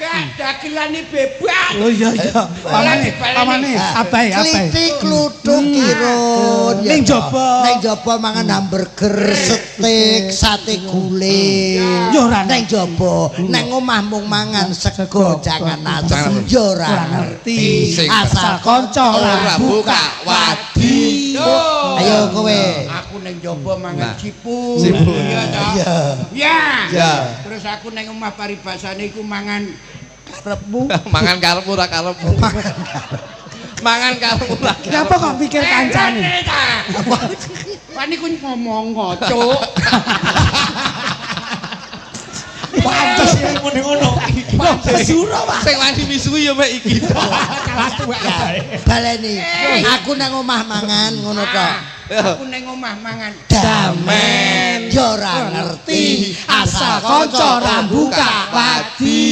Gak dagelane bebas. Oh iya iya. Pamane, Pamane, abahe abahe. Klitik kluthuk kirun. Ning jaba. Ning jaba mangan hamburger, steak, sate gule. Ya ora Ning jaba, nang omah mung mangan sego jangan asem. Ya ora ngerti. Asal kanca Ora buka wadi. Ayo kowe. Aku ning jaba mangan siput. Siput. Iya ta? Iya. Ya. Ya. Terus aku ning omah paribasane iku mangan Karepmu. Mangan karepmu ora karepmu. Mangan karepmu ora. Kenapa kok pikir kancane? Wani ku ngomong kok, Cuk. muni ngono. Mesura, Pak. Sing wani misuwi ya mek iki. Kalah tuwek ae. Baleni. Aku nang omah mangan ngono tok. Aku nang omah mangan. Damen yo ora ngerti asal kanca ra buka wadi.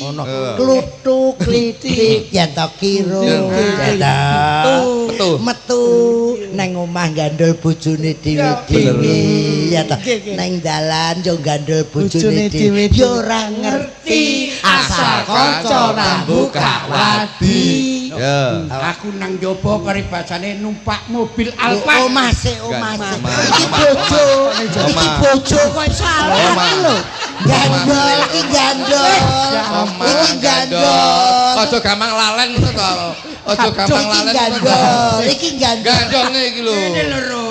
Ono kluthuk klitik yen to kira Metu. Metu nang omah gandol bojone dhewe-dhewe ya to. Nang dalan yo gandol bojone dhewe yo ora ngerti asal kanca ra buka wadi. Ya. Aku nang njaba karibasane numpak mobil Alphard. Omah sik, omah sik. Iki bojo, iki bojo kok salah lho. Gandol iki gandol. Iki gandol. Aja gampang lalen ngono to. Aja gampang lalen. Gandol, iki gandol. Gandolne iki lho.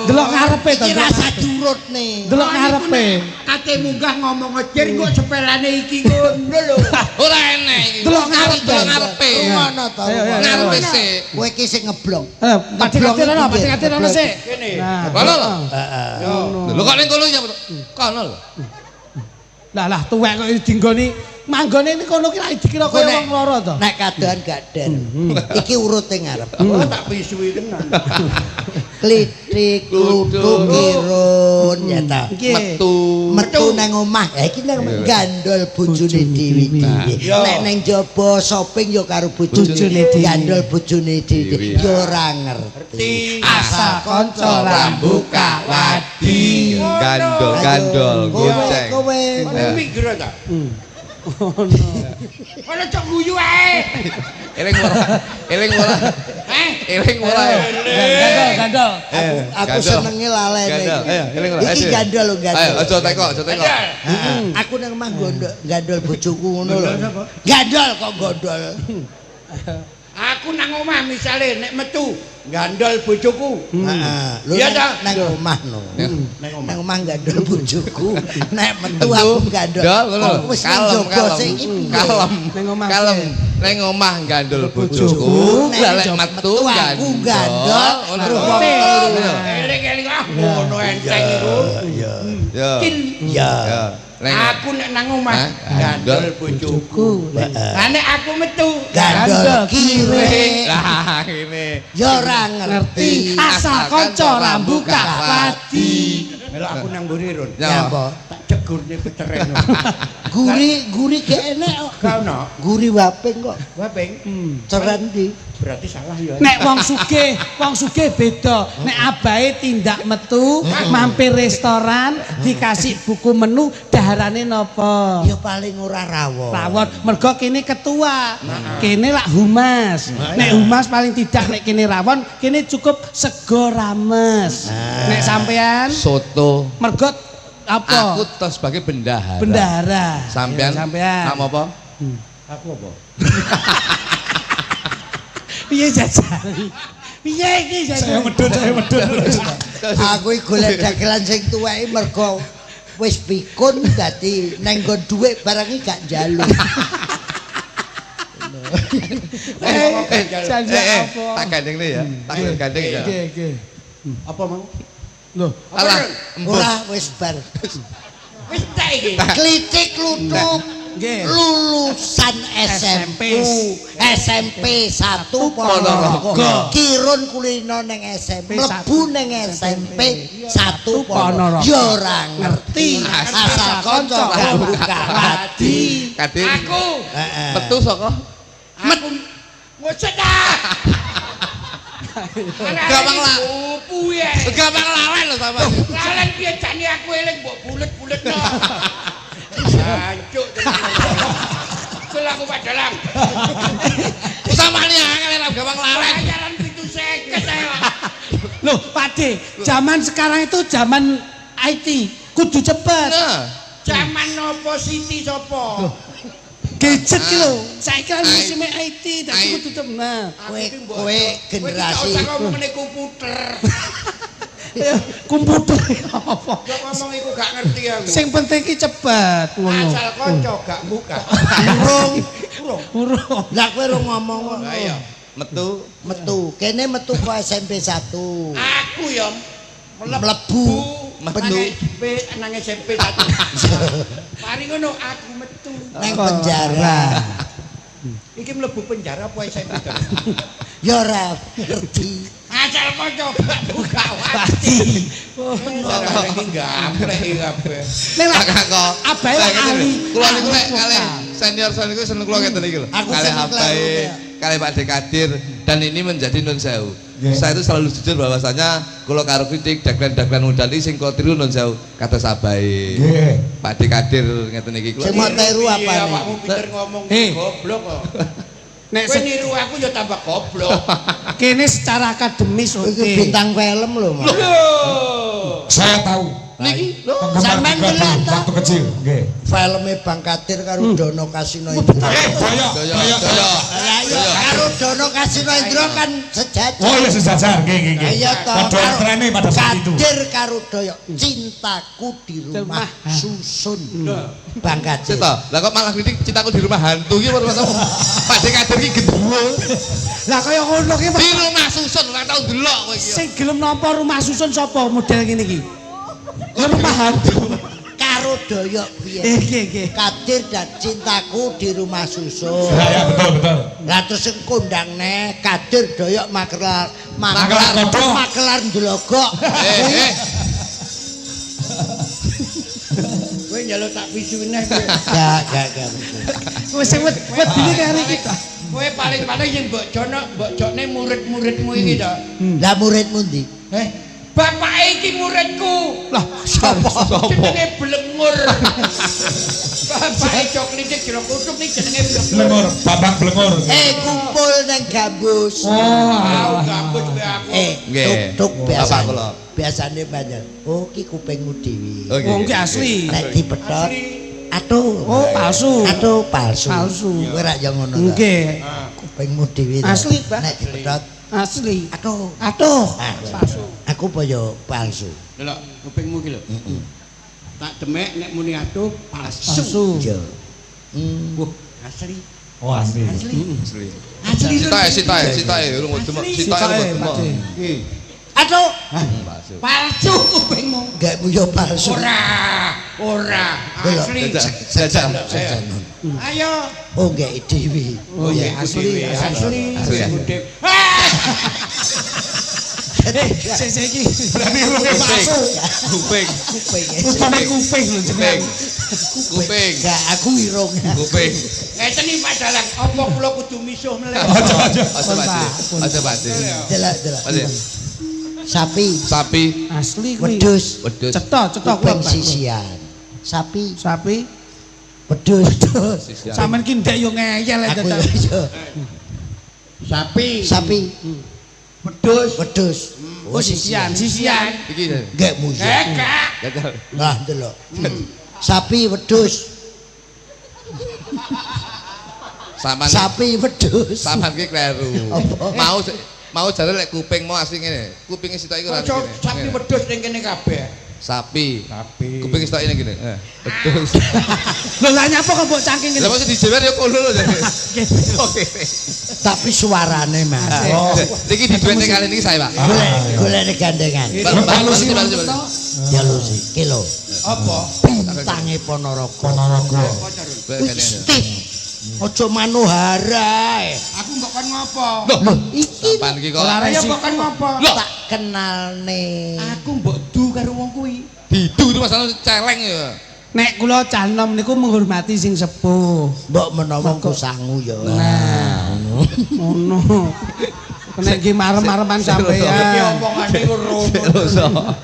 Delok ngarepe to. Iki rasa curutne. Delok ngarepe. Kate munggah ngomong ngejer kok sepelane iki ngono lho. Ora enek iki. Delok ngarepe. Ngarepe. Ngono to. Ngarepe sik. Kowe iki sing ngeblong. Padhe-padhe rono, padhe-padhe rono sik. Kene. Kono lho. Heeh. Lho kok ning kono ya. Kono lho. Lah lah tuwek kok dinggoni manggone ini kono ki lak dikira kaya wong loro to. Nek kadohan gak den. Iki urute ngarep. Oh tak pisuwi tenan. Klitik kluthuk kirun ya ta. Metu. Metu nang omah. Ya iki nang gandol bojone dhewe-dhewe. Nek nang jaba shopping ya karo bojone dhewe. Gandol bojone dhewe. Ya ora ngerti. Asal kanca ra buka wadi. Gandol gandol gonceng. Kowe mikir ta. Ono cok guyu ae. Eling ora? Eling ora? Eh, eling ora? Gandol, gandol. Aku senenge lalene. Ayo, eling ora? Iki gandol lho gandol. Ayo, aja teko, aja teko. Aku nang omah gandol bojoku ngono lho. Gandol kok gondol. Aku nang omah misale nek metu gandol bojoku. Heeh. Lho nang omah no. Nang omah gandol bojoku. Nek metu aku gandol. Kalem, kalem. Kalem. Nang omah. Kalem. Nang omah gandol bojoku. Lah lek metu aku gandol. Eling-eling ah ngono enteng iku. Iya. Iya. Aku nek nang omah gandol bojoku. Lah nek aku metu gandol kire. Lah ngene. Ya ora ngerti asal kanca ra buka wadi. Melok aku nang mburi Run. Nyapa? Tak jegurne peteren. Guri guri gak enek kok. Gak ono. Guri waping kok. Waping. Ceren ndi? Berarti salah ya. Nek wong sugih beda. Nek abahe tindak metu, mampir restoran, dikasih buku menu, daharane napa? Ya paling ora rawon. Rawon, mergo kene ketua. Kene lak humas. Nek humas paling tidak nek kene rawon, kene cukup sego rames. Nek sampean soto. Mergo apa? Aku tos sebagai bendahara. Bendahara. Sampean sampean. Nama apa? Aku apa? Piye jajal? Piye iki jajal? Saya medun, saya medun. Aku iki golek dagelan sing tuweke mergo wis pikun dadi nang nggon dhuwit barang iki gak njaluk. Jajal apa? Tak gandeng ya, tak gandeng ya. Nggih, nggih. Apa mau? Loh, alah, ora wis bar. Wis tak iki. Klitik kluthuk. Lulusan SMP SMP 1 Ponorogo. Kirun kulino neng SMP, mlebu neng SMP 1 Ponorogo. Ya ora ngerti asal kanca gak buka wadi. Aku metu saka metu ngocet ah. Gampang lah. Gampang lalen lho sampean. Lalen piye jane aku eling mbok bulet-buletno. Jancuk tenan. Selaku Pak Dalang. Utamane angel lek gampang lalen. Bayaran 750 ae. Loh, Pak D, zaman sekarang itu zaman IT, kudu cepet. Nah, Zaman nopo Siti sapa? Gadget ki lho. Saiki kan musim IT, dadi kudu cepet. Nah, Kowe generasi kowe ngomongane komputer. Komputer apa? Kok ngomong iku gak ngerti aku. Sing penting ki cepet ngono. Asal kanca gak buka. Urung. Urung. Urung. Lah kowe urung ngomong kok. Lah iya. Metu metu. Kene metu kok SMP 1. Aku ya mlebu Metu. Nang SMP 1. Mari ngono aku metu. Nang penjara. Iki mlebu penjara apa SMP to? Ya ora ngerti. Asal kanca gak buka wati. Oh, iki gaplek iki kabeh. Ning lah Kakak. Abahe ahli. Kula niku lek kalih senior-senior niku seneng kula ngeten iki lho. Kalih abahe, kalih Pak Dekadir dan ini menjadi nun sewu. Saya itu selalu jujur bahwasanya kula karo kritik dagelan-dagelan muda iki sing kula tiru nun sewu kados abahe. Pak Dekadir ngeten iki kula. Sing mau tiru apane? Awakmu pinter ngomong goblok kok. Nek kowe niru aku ya tambah goblok. Kene secara akademis oke. Iki bintang film lho, Mas. Saya tahu. Niki lho sampean delok waktu kecil, nggih. Filme Bang Kadir karo Dono Kasino Indro. Doyo, doyo, doyo. Lah iya karo Dono Kasino Indro kan sejajar. Oh iya sejajar, nggih nggih nggih. Iya to. Padha trene pada saat itu. Kadir karo Doyo, cintaku di rumah susun. Bang Kadir. Lah kok malah kritik cintaku di rumah hantu iki apa Pak Dekadir iki gendruwo. Lah kaya ngono ki di rumah susun ora tau ndelok kowe iki. Sing gelem nampa rumah susun sapa model ngene iki? Rumah hantu karo Doyok piye? Nggih nggih. Kadir dan cintaku di rumah susun. Ya betul betul. Lah terus sing kondang neh Kadir Doyok makelar makelar makelar ndlogok. Kowe njaluk tak pisune kowe. Gak gak gak. Wis sing wedine karo iki ta. Kowe paling-paling sing mbok jono mbok jokne murid-muridmu iki to. Lah muridmu ndi? Bapak iki muridku. Lah sapa? Jenenge Blengur. Bapak Coklitik jero kutuk iki jenenge Blengur. Blengur, Babang Blengur. Kumpul nang gambus. Oh, gambus kowe aku. Tuk biasa. Biasane banyak. Oh, ki kupingmu dhewe. Oh, ki asli. Nek dipethot aduh. Oh, palsu. Aduh, palsu. Palsu. Kowe ra ya ngono ta. Nggih. Kupingmu dhewe. Asli, Pak. Nek dipethot asli. Aduh. Aduh. Palsu. Aku apa ya palsu. Delok kupingmu iki lho. Heeh. Tak demek nek muni aduh palsu. Palsu. Iya. Wah, asli. Oh, asli. Asli. Asli. Asli. Sitae, sitae, sitae urung demok, sitae urung demok. Nggih. Aduh. Palsu. Palsu kupingmu. Gak yo palsu. Ora, ora. Asli. Jajal. Ayo. Oh, nggak dhewe. Oh iya, asli, asli. Asli. Sik iki berarti irunge palsu. Kuping. Kuping. Kuping kuping lho jeneng. Kuping. Gak aku irung. Kuping. Ngeten iki Pak Dalang, apa kula kudu misuh mleh? Aja aja. Aja Pak. Aja Pak. Delok delok. Sapi. Sapi. Asli kuwi. Wedhus. Wedhus. Cetha, cetha kuping sisian. Sapi. Sapi. Wedhus. Sampeyan ki ndek yo ngeyel Aku yo. Sapi. Sapi. Wedhus. Wedhus. Oh sisian, sisian. Iki. Nggak musik. Gak. Lah ndelok. Sapi wedhus. Saman. Sapi wedhus. Saman ki kleru. Mau mau jare lek kuping mau asli ngene. Kupinge sitok iku ora ngene. Sapi wedhus ning kene kabeh. Sapi. Sapi. Kupinge sitok ini ngene. Wedhus. Lho lah nyapa kok mbok cangking ngene? Lah mesti dijewer ya kono lho. Oke. Tapi suarane Mas. Oh. Niki diduetne kali niki saya, Pak. Golek golekne gandengan. Balusi balusi. Ya lusi, ki lho. Apa? Bintange Ponorogo. Ponorogo. Steve. Aja manuhara. Aku mbok kon ngopo? Loh, iki sampean iki kok. Ayo mbok kon ngopo? Tak kenalne. Aku mbok du karo wong kuwi. Didu itu masalah celeng ya. Nek kula cah nom niku menghormati sing sepuh. Mbok menawa ku sangu ya. Nah, ngono. Nek nggih marem-mareman sampean. Iki omongane iku rono.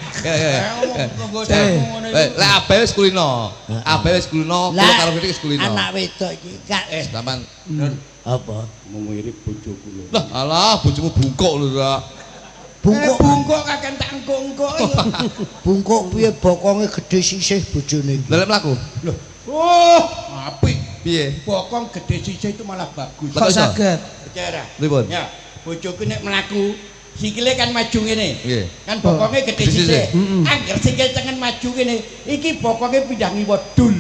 Lek abahe wis kulino. Abahe wis kulino, kula karo iki wis kulino. Anak wedok iki gak sampean apa? Mirip bojoku lho. Lah alah bojomu bungkuk lho ta. Bungkuk bungkuk kakek tak engkuk-engkuk. Bungkuk piye bokonge gedhe sisih bojone iki. Lha lek mlaku. Lho. Oh, apik. Piye? Bokong gedhe sisih itu malah bagus. Kok saged? Percaya. Pripun? Ya, bojoku nek mlaku sikile kan maju ngene. Nggih. Kan bokonge gedhe sisih. Angger sikil tengen maju ngene, iki bokonge pindah ngiwa dul.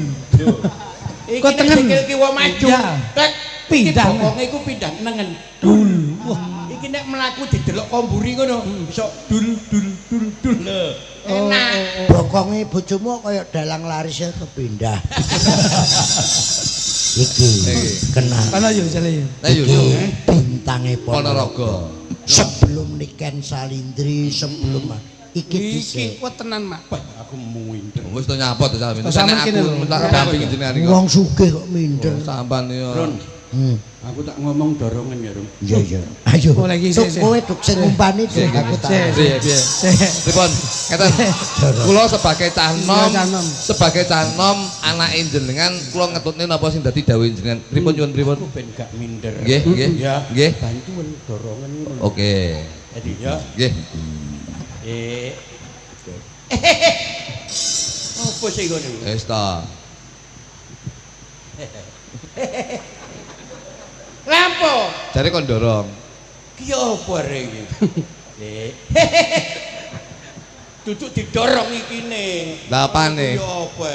Iki Kok tengen? Sikil kiwa maju. Ya. Tek Pindah. Bokonge iku pindah nengen dul. Wah, Iki nek mlaku didelok ko mburi ngono, iso dul dul dul dul. Lho, enak. Bokonge bojomu kaya dalang laris ya kepindah. Iki kenal. Kono yo jale yo. Lah yo yo. Bintange Ponorogo. Sebelum Niken Salindri, sebelum iki dhisik. Iki kuwi tenan, Mak. Aku minder. Wis to nyapa to sampeyan. To sampean Nek kene aku lho. tak dampingi jenengan iki. Wong sugih kok minder. Sampean yo. Ron, Hmm. aku tak ngomong dorongan ya, Ron. Iya iya. Ayo. Oh, lagi, Tuk sik, sik. kowe duk sing ngumpani duk aku tak. Sik. Piye piye. Pripun? Ngeten. Kula sebagai cah nom, Iya, cah nom. sebagai cah nom anake jenengan kula ngetutne napa sing dadi dawuhe jenengan. Pripun nyuwun pripun? Aku ben gak minder. Nggih, nggih. Ya. Nggih. Bantuan dorongan ngono. Oke. Jadi ya. Nggih. Apa sih ngono? Wis ta. Lampo. Jare kon dorong. Ki apa arek iki? Lek. Duduk didorong ikine. Lah apane? Ki apa?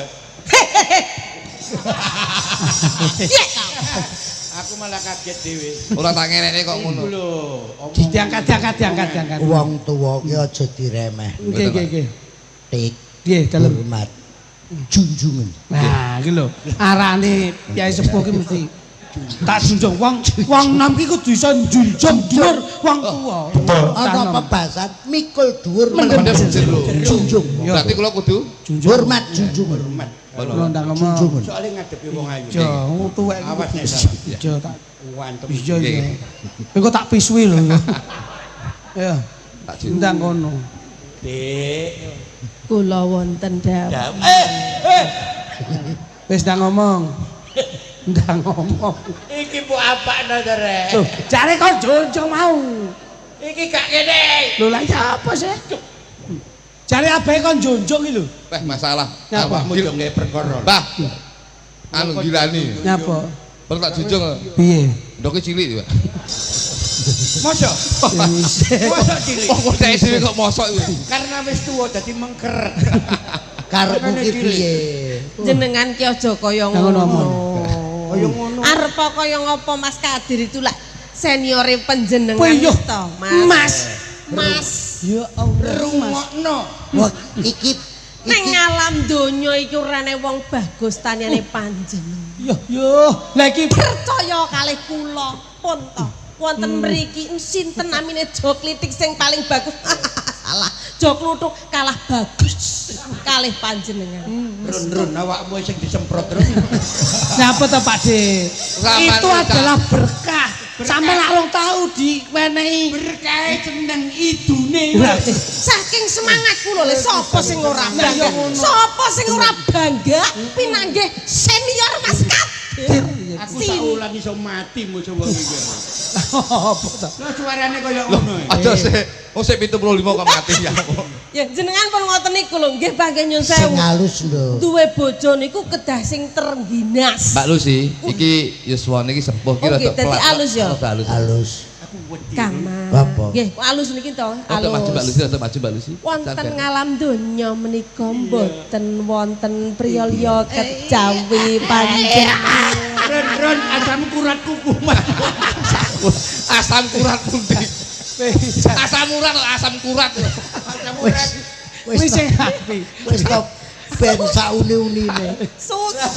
Aku malah kaget dhewe. Ora tak ngenekne kok ngono. Lho, Diangkat diangkat diangkat diangkat. Wong tuwa ki aja diremeh. Nggih nggih nggih. Tik. Nggih, dalem. Hormat. Junjungan. Nah, iki lho, arane Kyai Sepuh ki mesti tak junjung wong wong nom ki kudu iso njunjung dhuwur wong tuwa. Ana pebasan mikul dhuwur Mendem jero. Junjung. Berarti kula kudu Junjung. Hormat junjungan. Hormat. Kula ndang ngomong. Junjungan. Soale ngadepi wong ayu. Aja, wong tuwek. Awas nek salah. Aja tak Wantem. iya iya. Engko tak pisui lho. Ya, tak junjung. ndang kono. Dik. Kula wonten dawuh. Eh, Wis ndang ngomong. Ndang ngomong. iki mbok apakno to, Rek? Loh, jare kon junjung mau. Iki gak kene. Lho lah ya apa sih? Jare abahe kon junjung iki lho. Weh masalah. Nyapa? Awakmu yo nggawe perkara. Mbah. Anu gilani. Nyapa? Perlu tak junjung. Piye? Ndoke cilik, Pak. Mosok? Mosok cilik. Wong kok dhek dhewe kok mosok iku. Karena wis tuwa dadi mengker. Karepmu ki piye? Jenengan ki aja kaya Ngono, ngono. Kaya ngono. Arep kaya ngopo Mas Kadir itu lah seniore panjenengan Wih, yo. to, Mas. Mas. Mas. Ya Allah, Mas. Rungokno. Wah, iki Neng alam donya iki ora ana wong bagus tanyane panjenengan. Yo yo, lah iki Percaya kalih kula pun to. Wonten mriki sinten namine Joklitik sing paling bagus. Salah. Jokluthuk kalah bagus kalih panjenengan. Run-run awakmu sing disemprot run. Napa to Pak De? Sampean Itu ucap. adalah berkah. Sampai lak rong tau diwenehi. Berkahe seneng idune. Lah, Saking semangat kula le sapa sing ora bangga? Sapa sing ora bangga pinanggih senior Mas Kadir. Aku saulan iso mati musuh wong iki. Apa to? Lah suarane kaya ngono. Aja sik. Wong sik 75 kok mati ya. Ya jenengan pun ngoten niku lho nggih bangga nyun sing sewu. halus lho. Duwe bojo niku kedah sing terengginas. Mbak Lucy, iki yuswane iki sepuh ki Oh, rada nggih, dadi pelan. alus ya? Rada alus. Halus. Aku wedi. Kang Mas. Apa? Nggih, kok alus niki to, Rada maju Mbak alus. Lucy, rada maju Mbak Lucy. Wonten Sampean. ngalam donya menika mboten wonten priya liya kejawi panjenengan. Run run asam kurat kuku Mas. Asam kurat pundi? Asam urat kok asam kurat. Asam urat. Wis Wis sing apik. wis to ben sauni-unine. Susah.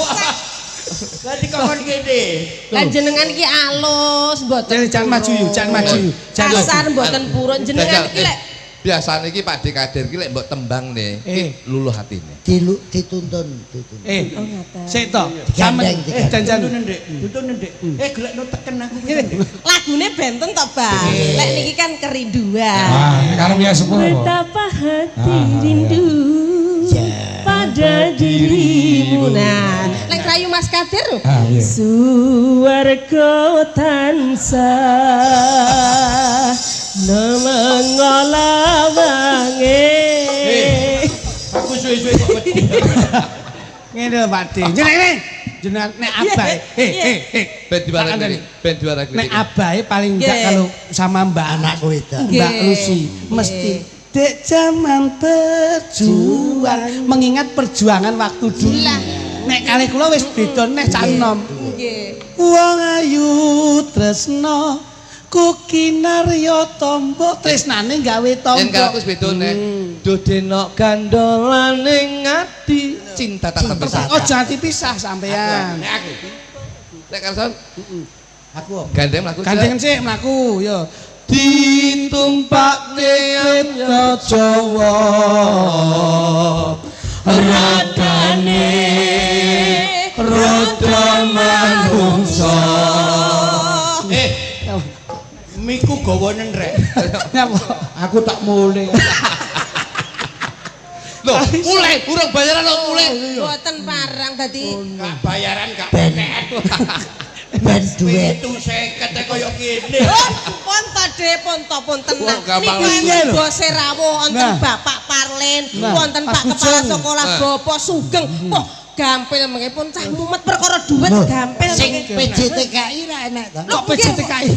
Lah dikongkon kene. Lah jenengan iki alus mboten. Jangan maju yuk, jangan maju yuk. Jangan maju. Kasar mboten purun jenengan iki lek Biasane iki Pak De Kadir iki lek mbok tembang nih, iki luluh hatine. Dilu dituntun, dituntun. Oh ngaten. Sik to. Digandeng, Sampeyan digandeng. dandan. Tuntun ndek, tuntun ndek. Gelekno teken aku kuwi ndek. Lagune benten to, Bang. Lek niki kan kerinduan. Ah, karo Kyai Sepuh apa? Betapa hati Ah, iya. rindu Ya. pada dirimu. Nah, lek rayu Mas Kadir. Ah, iya. Suwarga tansah nemengolawange. Aku suwe-suwe kok wedi. Ngene lho Pak De. Jenenge jenengan nek abahe. Ben diwarai Tak kandhani. ben diwarai Nek abahe paling enggak Nggih. kalau sama Mbak anak Anakku itu. Mbak Nggih. Lucy mesti dek zaman berjuang mengingat perjuangan waktu dulu. Lah. Nek kalih kula wis beda neh cah enom. Nggih. Wong ayu tresno Kukinarya tombo tresnane gawe tombo. Yen karo aku wis beda nek. Duh denok gandolane ngati cinta tak terpisah. Oh jangan dipisah sampean. Nek aku. Nek karo son Aku apa? gandeng mlaku. Gandeng sik mlaku yo. Ditumpakne Kereta Jawa radane rada manungsa. Miku gawanen rek. Nyapa? Aku tak mulih. Loh, mulai urung bayaran kok mulai. Mboten parang dadi Gak bayaran gak Ben. petek. Ben duit. 750 kaya ngene. Oh, pun to Dik, pun to pun tenang. Wah, gampang. Niku Iya lho. bose rawuh wonten Nah. Bapak Parlen, Nah, wonten Pak Pak Kepala Sugeng. Sekolah Nah. Bapak Sugeng. Wah, gampil mengke pun cah mumet perkara duit gampil. Sing mengke. PJTKI ra enak to. Lho, Kok PJTKI?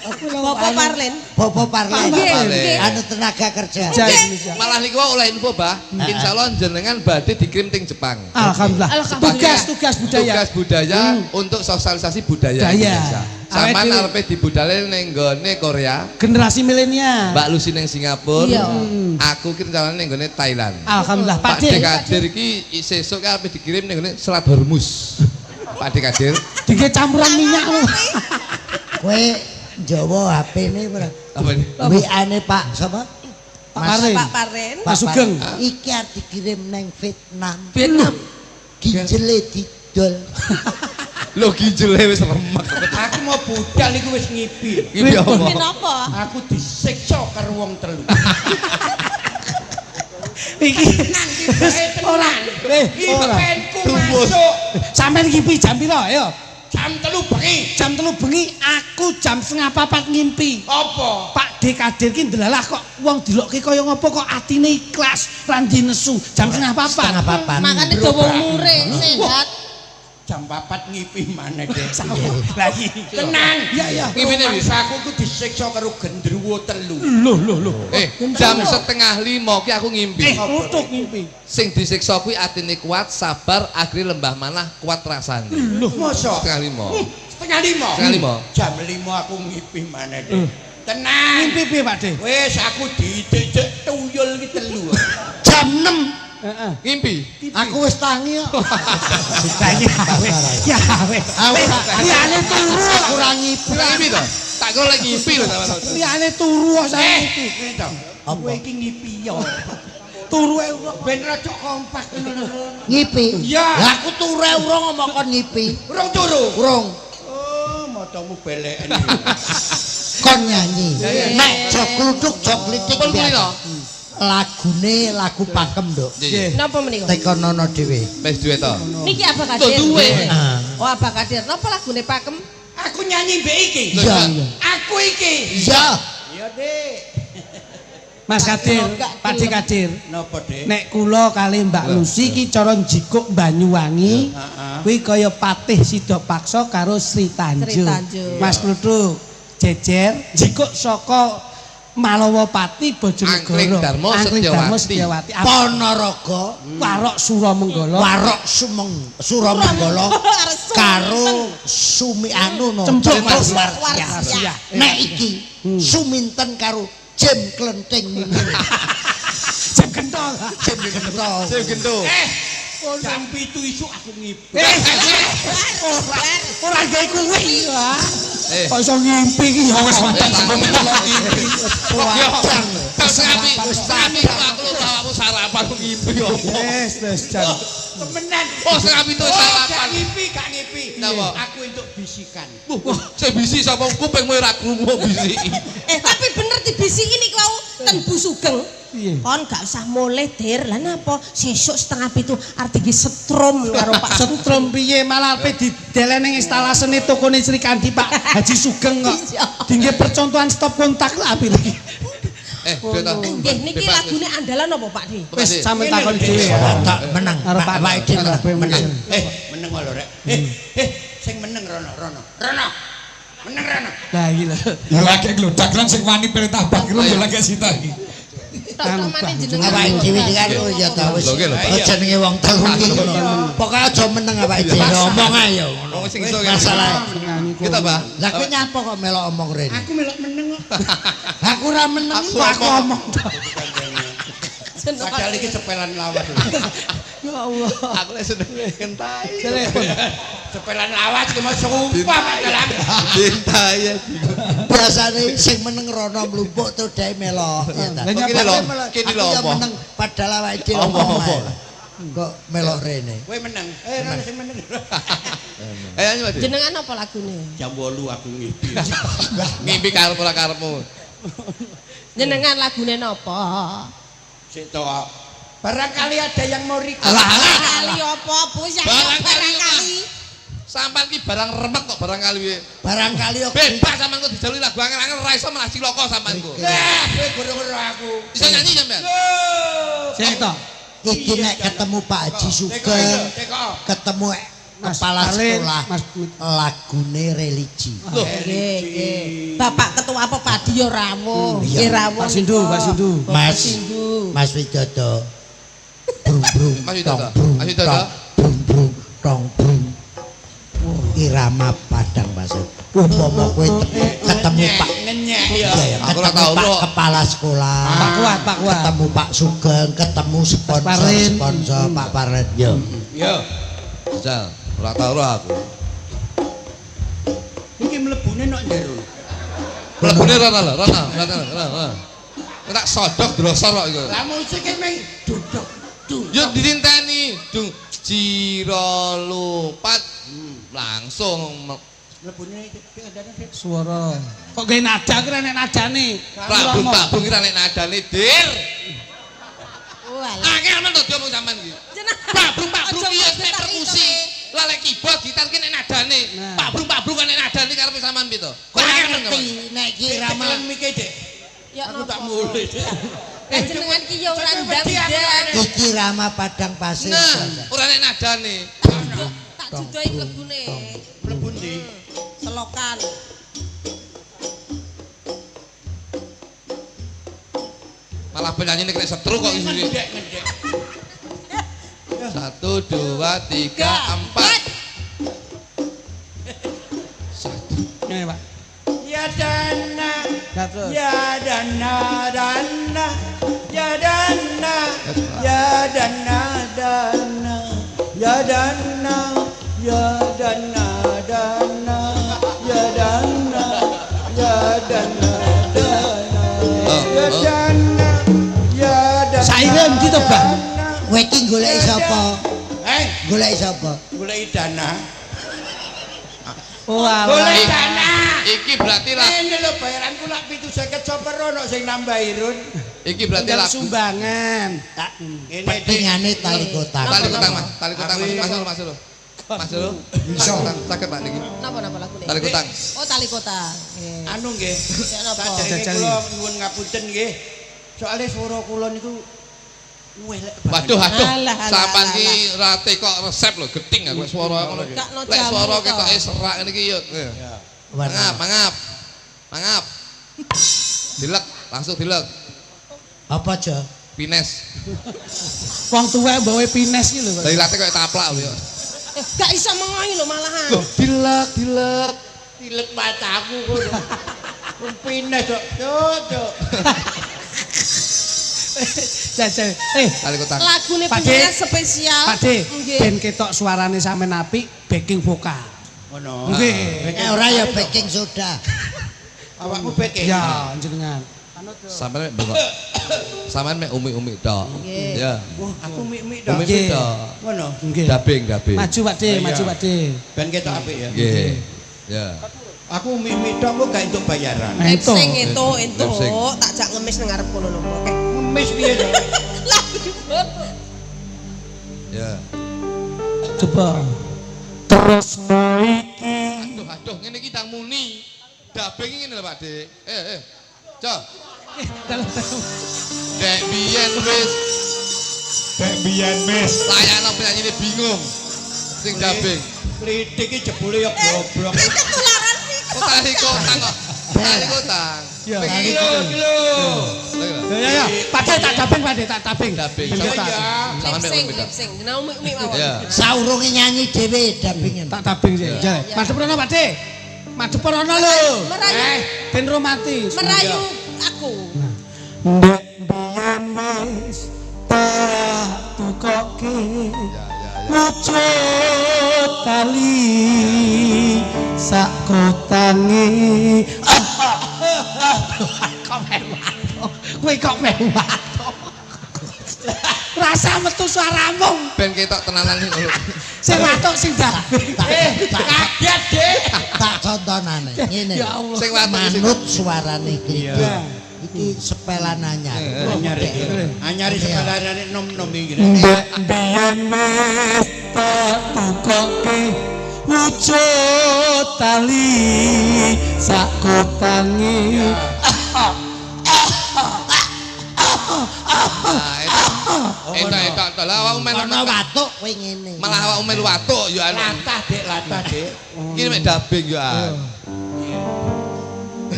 Aku lho, Bapak anu, Parlen. Bapak Parlen. Nggih, Parlen. nggih. Anu tenaga kerja. Kerja Indonesia. Malah niku wae oleh info, Bah. Insyaallah jenengan badhe dikirim ting Jepang. Alhamdulillah. Alhamdulillah. Tugas-tugas budaya. Tugas budaya untuk sosialisasi budaya Budaya. Indonesia. Saman Awake dhewe- arepe dibudale ning nggone Korea, Generasi milenial. Mbak Lucy ning Singapura, Iya. aku ki rencanane ning nggone Thailand. Alhamdulillah. Pak Pak D D. Kadir iki sesuk ki arepe dikirim ning nggone Selat Hormuz. Pak D Kadir. Dike campuran minyak lho. Kowe Jawa HP-ne ora? Apa ini? WA-ne Pak sapa? Pak Parlen. Pak Parlen. Pak Sugeng. Iki arep dikirim neng Vietnam. Vietnam. Ginjele didol. Lho ginjele wis remek. Aku mau budal iku wis ngipi. Iki apa? Kenapa? Aku disiksa karo wong telu. Iki Ora. Ora. Impenku masuk Sampeyan ngimpi jam piro? Ayo. jam 3 bengi. Jam 3 bengi aku jam 3:30 ngimpi. Apa? Pak D Kadir ki ndelalah kok wong dilokke kaya ngopo kok atine ikhlas, randi nesu. Jam 3:30. 3:30. Makane dawa umure sehat. Jam 4 ngipi maneh, Dek. Lah iki. Tenang. Iya, iya. Ngipine wis. Aku ku disiksa karo gendruwo telu. Loh, loh, loh. Jam 4:30 ki aku ngimpi. Kluthuk ngimpi. Sing disiksa kuwi atine kuat, sabar, akhire lembah manah kuat rasane. Loh, Mosok 4:30. 4:30. 4:30. Jam 5 aku ngipi maneh, Dek. Tenang. Ngimpi piye, Pak D? Wis aku diidek tuyul ki telu. Jam 6 Heeh. Ngimpi. aku wis tangi kok. Ya wis. Liyane turu. Kurang ngipi. Ora ngimpi to? Tak kira lagi ngimpi lho sampean. Liyane turu kok sampean iki. Ngene to. Kowe iki ngipi yo. Turu e urung. Ben rada kompak ngono lho. Ngipi. Iya. Lah aku turu urung ngomong kon ngipi. Urung turu. Urung. Oh, matamu beleken. Kon nyanyi. Nek jok kluthuk jok klitik. Pun kuwi to. Lagune lagu pakem, Nduk. Nggih. Napa menika? Tekonono dhewe. Wis duwe to. Niki Abah Kadir. Loh, duwe. Oh, Abah Kadir. Napa lagune pakem? Aku nyanyi mbek iki. Iya. Aku iki. Iya. Iya, Dik. Mas Kadir, Pak D Kadir. Napa, Dik? Nek kula kali Mbak Lucy ki cara njikuk Banyuwangi kuwi kaya Patih Sidapaksa karo Sri Tanjung. Sri Tanjung. Mas Kluthuk jejer njikuk saka Malawapati Bojonegoro. Angkring Darmo Angkring Darmo Setyawati. Setyawati. Ponorogo, Warok Suramenggala. Warok Sumeng, Suramenggala karo Sumi anu no. Cemplung Warsia. Warsia. Nek iki Suminten karo Jem Klenting. Jem Gentol. Jem Gentol. Sing gento. Jam 7 isuk aku ngipi. Ora gawe kuwi. Eh. Kok iso ngimpi ki ya wis Wis Wajang. Tapi aku lho awakmu sarapan kok ngimpi opo. Wis wis jan. Temenan. Oh, setengah pitu Oh, sarapan. gak ngipi, gak ngipi. Napa? Aku entuk bisikan. Wah, sing bisi sapa kupingmu ora krungu bisi. Tapi bener dibisiki niku wau ten Bu Sugeng. Piye? Kon gak usah mulih, Dir. Lah napa? Sesuk 6:30 arep digi setrum karo Pak Setrum piye malah ape didelen ning instalasene tokone Sri Kandi Pak Haji Sugeng kok. Iya. Dingge percontohan stop kontak lah api lagi. Duwe to. Nggih niki lagune andalan apa Pak Di? Wis sampe takon dhewe. Tak menang. Arep Pak awake dhewe menang. Meneng lho rek. Sing meneng rono, rono. Rono. Meneng rono. Lah iki lho. Ya lagi lho dagelan sing wani perintah bang lho ya lagi sita iki. Tok-tokane jenengan. Awake dhewe iki kan ya ta wis. Lho, nggih lho, Pak. Jenenge wong telu iki ngono. Pokoke aja meneng awake dhewe ngomong ae ya ngono. Wong sing iso Masalah. Kita, Pak. Lah kowe nyapa kok melok omong rene? Aku melok meneng kok. Aku ora meneng Aku kok aku omong. Padahal iki sepelan lawas. Ya Allah. Aku lek seneng kentai. Sepelan lawas ki mau sumpah padahal. Dintai ya. Biasane sing meneng rono mlumpuk terus dhek melok ya ta. Lah nyapa Kene lho, kene lho Aku ya apa? meneng padahal awake dhewe Apa, omong apa? ae. Kok melok rene. Kowe meneng. Eh rono sing meneng. Eh ayo Pak. Jenengan apa lagune? Jam 8 aku ngimpi. Ngimpi karep ora karepmu. Jenengan lagune napa? Sik to. Barangkali ada yang mau request. Alah alah. Barangkali apa-apa ya Barangkali barangkali. Sampan ki barang remek kok barangkali piye. Barangkali yo Bebas sampean kok dijalui lagu angel-angel ora iso malah cilaka sampean kok. Lah, kowe guru-guru aku. Iso nyanyi sampean? Sik to. iki nek ketemu Pak Haji Sugeng, ketemu Mas kepala Parlin, sekolah Mas lagune religi. Loh, Nggih, nggih. Bapak Ketua Pepadi ya rawuh. Nggih rawuh. Pak Sindu, nika. Pak Sindu. Bapak Mas. Sindu. Mas Widodo. Brung brung. Mas Widodo. tong, brung, Mas Widodo. tong, Brung brung tong brung. Irama Padang Pasir. Umpama kowe ketemu Pak Ngenyek ya. Iya ya, Aku ora ketemu tau, Pak Bro. Kepala Sekolah. Pak Kuat, Pak Kuat. Ketemu Pak Sugeng, ketemu sponsor Parlin. sponsor Pak Parlin. Yo. Yo. Jal, ora tau ora aku. Iki mlebune nok njero. Mlebune rono lho, rono, rono, rono. Tak sodok drosor kok iku. Lah musike meng duduk. Yo ditinteni, dung jiro lupat langsung Mlebune iki kandhane sik. Suara. Kok gawe nada ki ora nek nadane. Prabu Prabu ki ra nek nadane, Dir. Walah. Angel men to diomong sampean iki. Jenengan. Prabu Prabu Aja ki ya mesti nek tak perkusi. Lah lek keyboard gitar ki nek nadane. Nah. Pak Brung Pak Brung kan nek nadane karepe sampean piye to? Kok Ora angel men ngerti nek iki irama Irama mike, Dik. Ya Aku tak napa? mulih. Eh jenengan ki ya ora Sampai wedi aku ndang-ndang. iki irama Padang Pasir. Nah, ora nek nadane. Tak judoi mlebune. Mlebu ndi? Selokan. Malah penyanyi ini kena setruk kok isine. Ngendek ngendek. 1 2 3 4. 1. Ngene, Pak. Ya dana. Lah terus. Ya dana dana. Ya dana. Ya dana dana. Ya dana. Ya dana dana. Ya dana. Ya dana dana. Ya dana. Ya dana. Saire endi to, Bang? Kowe iki goleki sapa? Eh, Goleki sapa? goleki dana. Oh, alah. Golek dana. Iki berarti lah, Ini lho bayaranku lak 750 sapa rono sing nambahi Run. iki berarti Tinggal lagu sumbangan. Tak ngene Dik. Petingane tali kotang. tali kutang Mas, tali kutang Mas, Mas dulu, Mas dulu. Mas dulu. Tali kutang, saged Pak niki. Napa napa lagune? Tali kutang. Oh, tali kota. Nggih. Anu nggih. Ya napa? Saderenge Jajali. kula nyuwun ngapunten nggih. Soale swara kula niku welek banget. Waduh, aduh. Alah, alah, Sampean alah, ki rate kok resep lho, geting aku lek swara ngono. Gak no Lek jamu swara to. ketoke serak ngene iki yo. Mangap, mangap. Mangap. Dilek, langsung dilek. Apa Jo? Pines. Wong tuwek mbawe pines iki lho, Pak. Dari late koyo taplak lho yo. Eh, gak iso mengohi lho malahan. Loh, dilek, dilek. Tilek mataku kono. Wong pines kok. Cuk, cuk. Jajal. Eh, Tali kutang. Lagune Pak panjenengan De. spesial. Pak De, Nggih. ben ketok suarane sampean apik backing vokal. Ngono. Nggih. Nek ora ya baking soda. Awakmu backing. Ya, jenengan. Sampeyan mek bengok. Sampeyan mek umi-umi tok. Nggih. Ya. Wah, aku mik-mik tok. Umi-umi tok. Ngono. Nggih. Dabing, dabing. Maju Pak De, Oh, iya. maju Pak De. Ben ketok apik ya. Nggih. Ya. Aku mik-mik tok kok gak entuk bayaran. Lip Entuk. sing entuk, entuk. Lip sync. Tak jak ngemis nang ngarep kono lho. Oke. Ngemis piye to? Lah pripun? Ya. Coba. Aduh, aduh, ngene iki ndang muni. Dabing ngene lho Pak De. Eh, eh. Cok. Dek biyen wis Dek biyen wis. layakno penyanyine bingung. Sing dabing. Klitik iki jebule ya goblok. Ketularan sih. Kok tali kotang kok. Tali kotang. Ya. Iki lho, iki lho. Ya ya ya. Pakde tak tabing, Pakde tak tabing. Tabing. Lip sync, lip sync. Jeneng umi-umi mawon. Saurunge nyanyi dhewe dabingen. Tak tabing sih. Madhep rono, Pakde. Madhep rono lho. Merayu. Ben romantis. Merayu aku. Ndek biyen wis tak tukoke. Wujud tali sak kotange. Kok mewah. Kowe kok mewah. Rasa metu suaramu. Ben ketok tenanan iki lho. Sing watuk sing dabing. Kaget, Dik. Tak contonane. Ngene. Ya Allah. Sing watuk sing Manut suarane iki. Iki sepelan anyar. Anyar iki. Anyar sepelane nom-nom iki. Ndek biyen wis tak tukoke wujud tali sak kotange. Entok entok lah awakmu melu Ana watuk kowe ngene. Malah awakmu melu watuk yo anu. Latah, Dik, latah, Dik. Iki mek dabing yo an.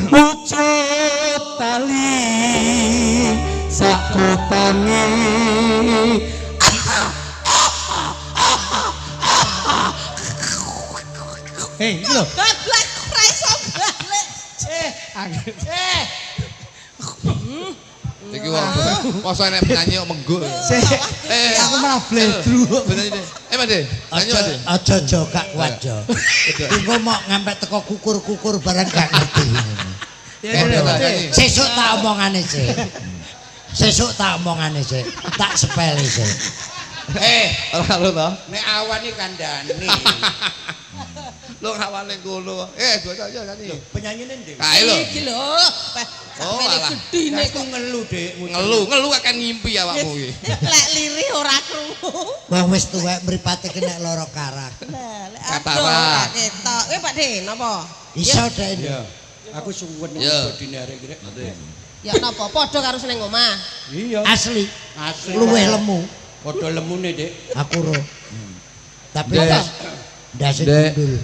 Wujud tali sak kotange. Hei, iki lho. Goblok ora iso balik. Iki wong mosok enek penyanyi kok menggo. Aku malah bledru. Penyanyi. Mas, nyanyi Mas. Aja aja gak kuat jo. Engko mok ngampe teko kukur-kukur barang gak ngerti. Sesuk tak omongane sik. Sesuk tak omongane sik. Tak sepele sik. Ora lho to. Nek awan iki kandhane. Lho awane ngono. Yo nyanyi. Penyanyine ndi? Kae lho. Iki lho. Oh, alah. Gedine Aku ngelu, Dik. Ngelu akan ngimpi awakmu iki. Lek lirih ora krungu. Wong wis tuwek mripate kena lara karak. Katarak. Ketok. Kowe Pak De, napa? Iso Dek. Iya. Aku suwun bodine arek iki. Ya napa? Padha karo seneng omah. Iya. Asli. Asli. Luwih lemu. Padha lemune, Dik. Aku ro. Tapi ndase gundul.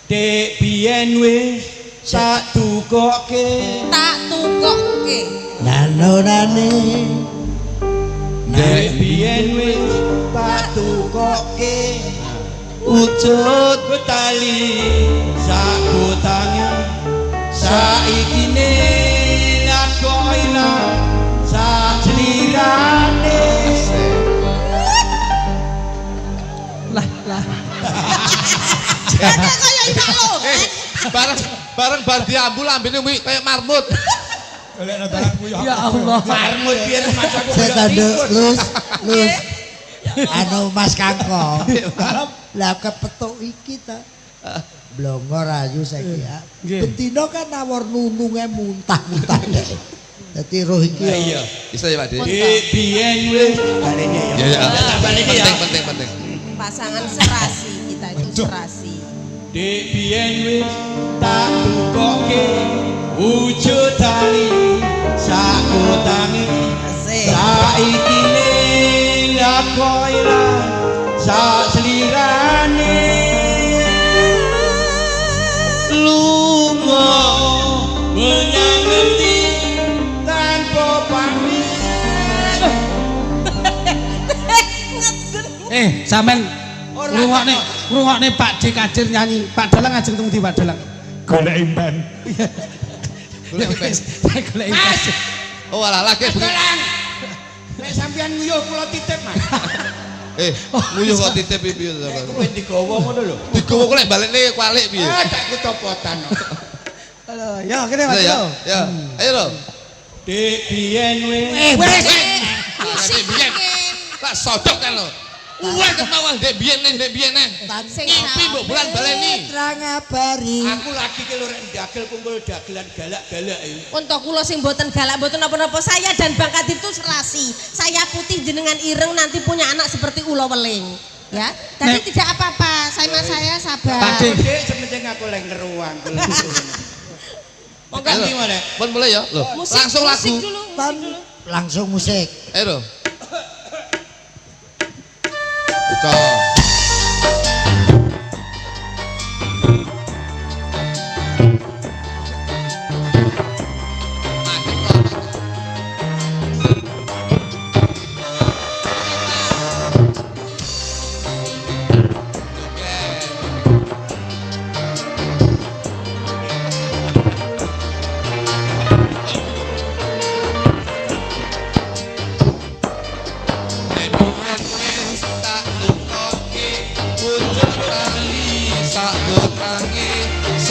Dik biyen wis tak tukoke. Tak tukoke. Nanonane. Dik biyen wis tak tukoke. Wujud tali sak kotange. Saikine lago ilang sak slirane. Lah lah. Kaya iwak lho. Bareng bar diambu lambene kaya marmut. Ya Allah. Marmut biyen mas aku Saya lus lus. Anu Mas Kangko. Lah kepetuk iki ta. Blongor ayu saiki ya. Bentino kan nawar nununge muntah-muntah. Dadi roh iki. Iya. Bisa ya Pak De. Biyen wis balene ya. Iya. Balene ya. Penting penting. Pasangan serasi kita itu serasi. Dik biyen wis tak tukoke wujud tali sak kotange. Saiki lako ilang sak slirane. Lunga menyang ngendi tanpa pamit. Sampean ngrungokne Pak D Kadir nyanyi. Pak Dalang ajeng teng ndi Pak Dalang? Golek impen. Golek impen. Golek impen. Oh alah lagi Dalang. Nek sampean nguyuh kula titip, Mas. Nguyuh kok titip piye to? Kowe digawa ngono lho. Digawa kok lek balekne kualik piye? Ah, tak kecopotan. Halo, ya kene Mas. Ya, ya. Ayo lho. Dik biyen wis. Wis. Dek biyen. Tak sodok kan lho. Wah ketawa dek biyen nih, dek biyen nih. Ngimpi mbok bulan baleni. Ngabari. Aku lagi ki lho rek ndagel kumpul dagelan galak-galak iki. Untuk kula sing mboten galak mboten napa-napa, saya dan Bang Kadir itu serasi. Saya putih jenengan ireng, nanti punya anak seperti ulo weling. Ya, tapi tidak apa-apa. Saya mas saya sabar. Pak D. Dik sementing aku lek ngeruang. Monggo. Gimana? Pun mulai ya. Loh, Musik, langsung lagu. musik dulu, musik dulu. Langsung musik. Ayo lho. Cocok.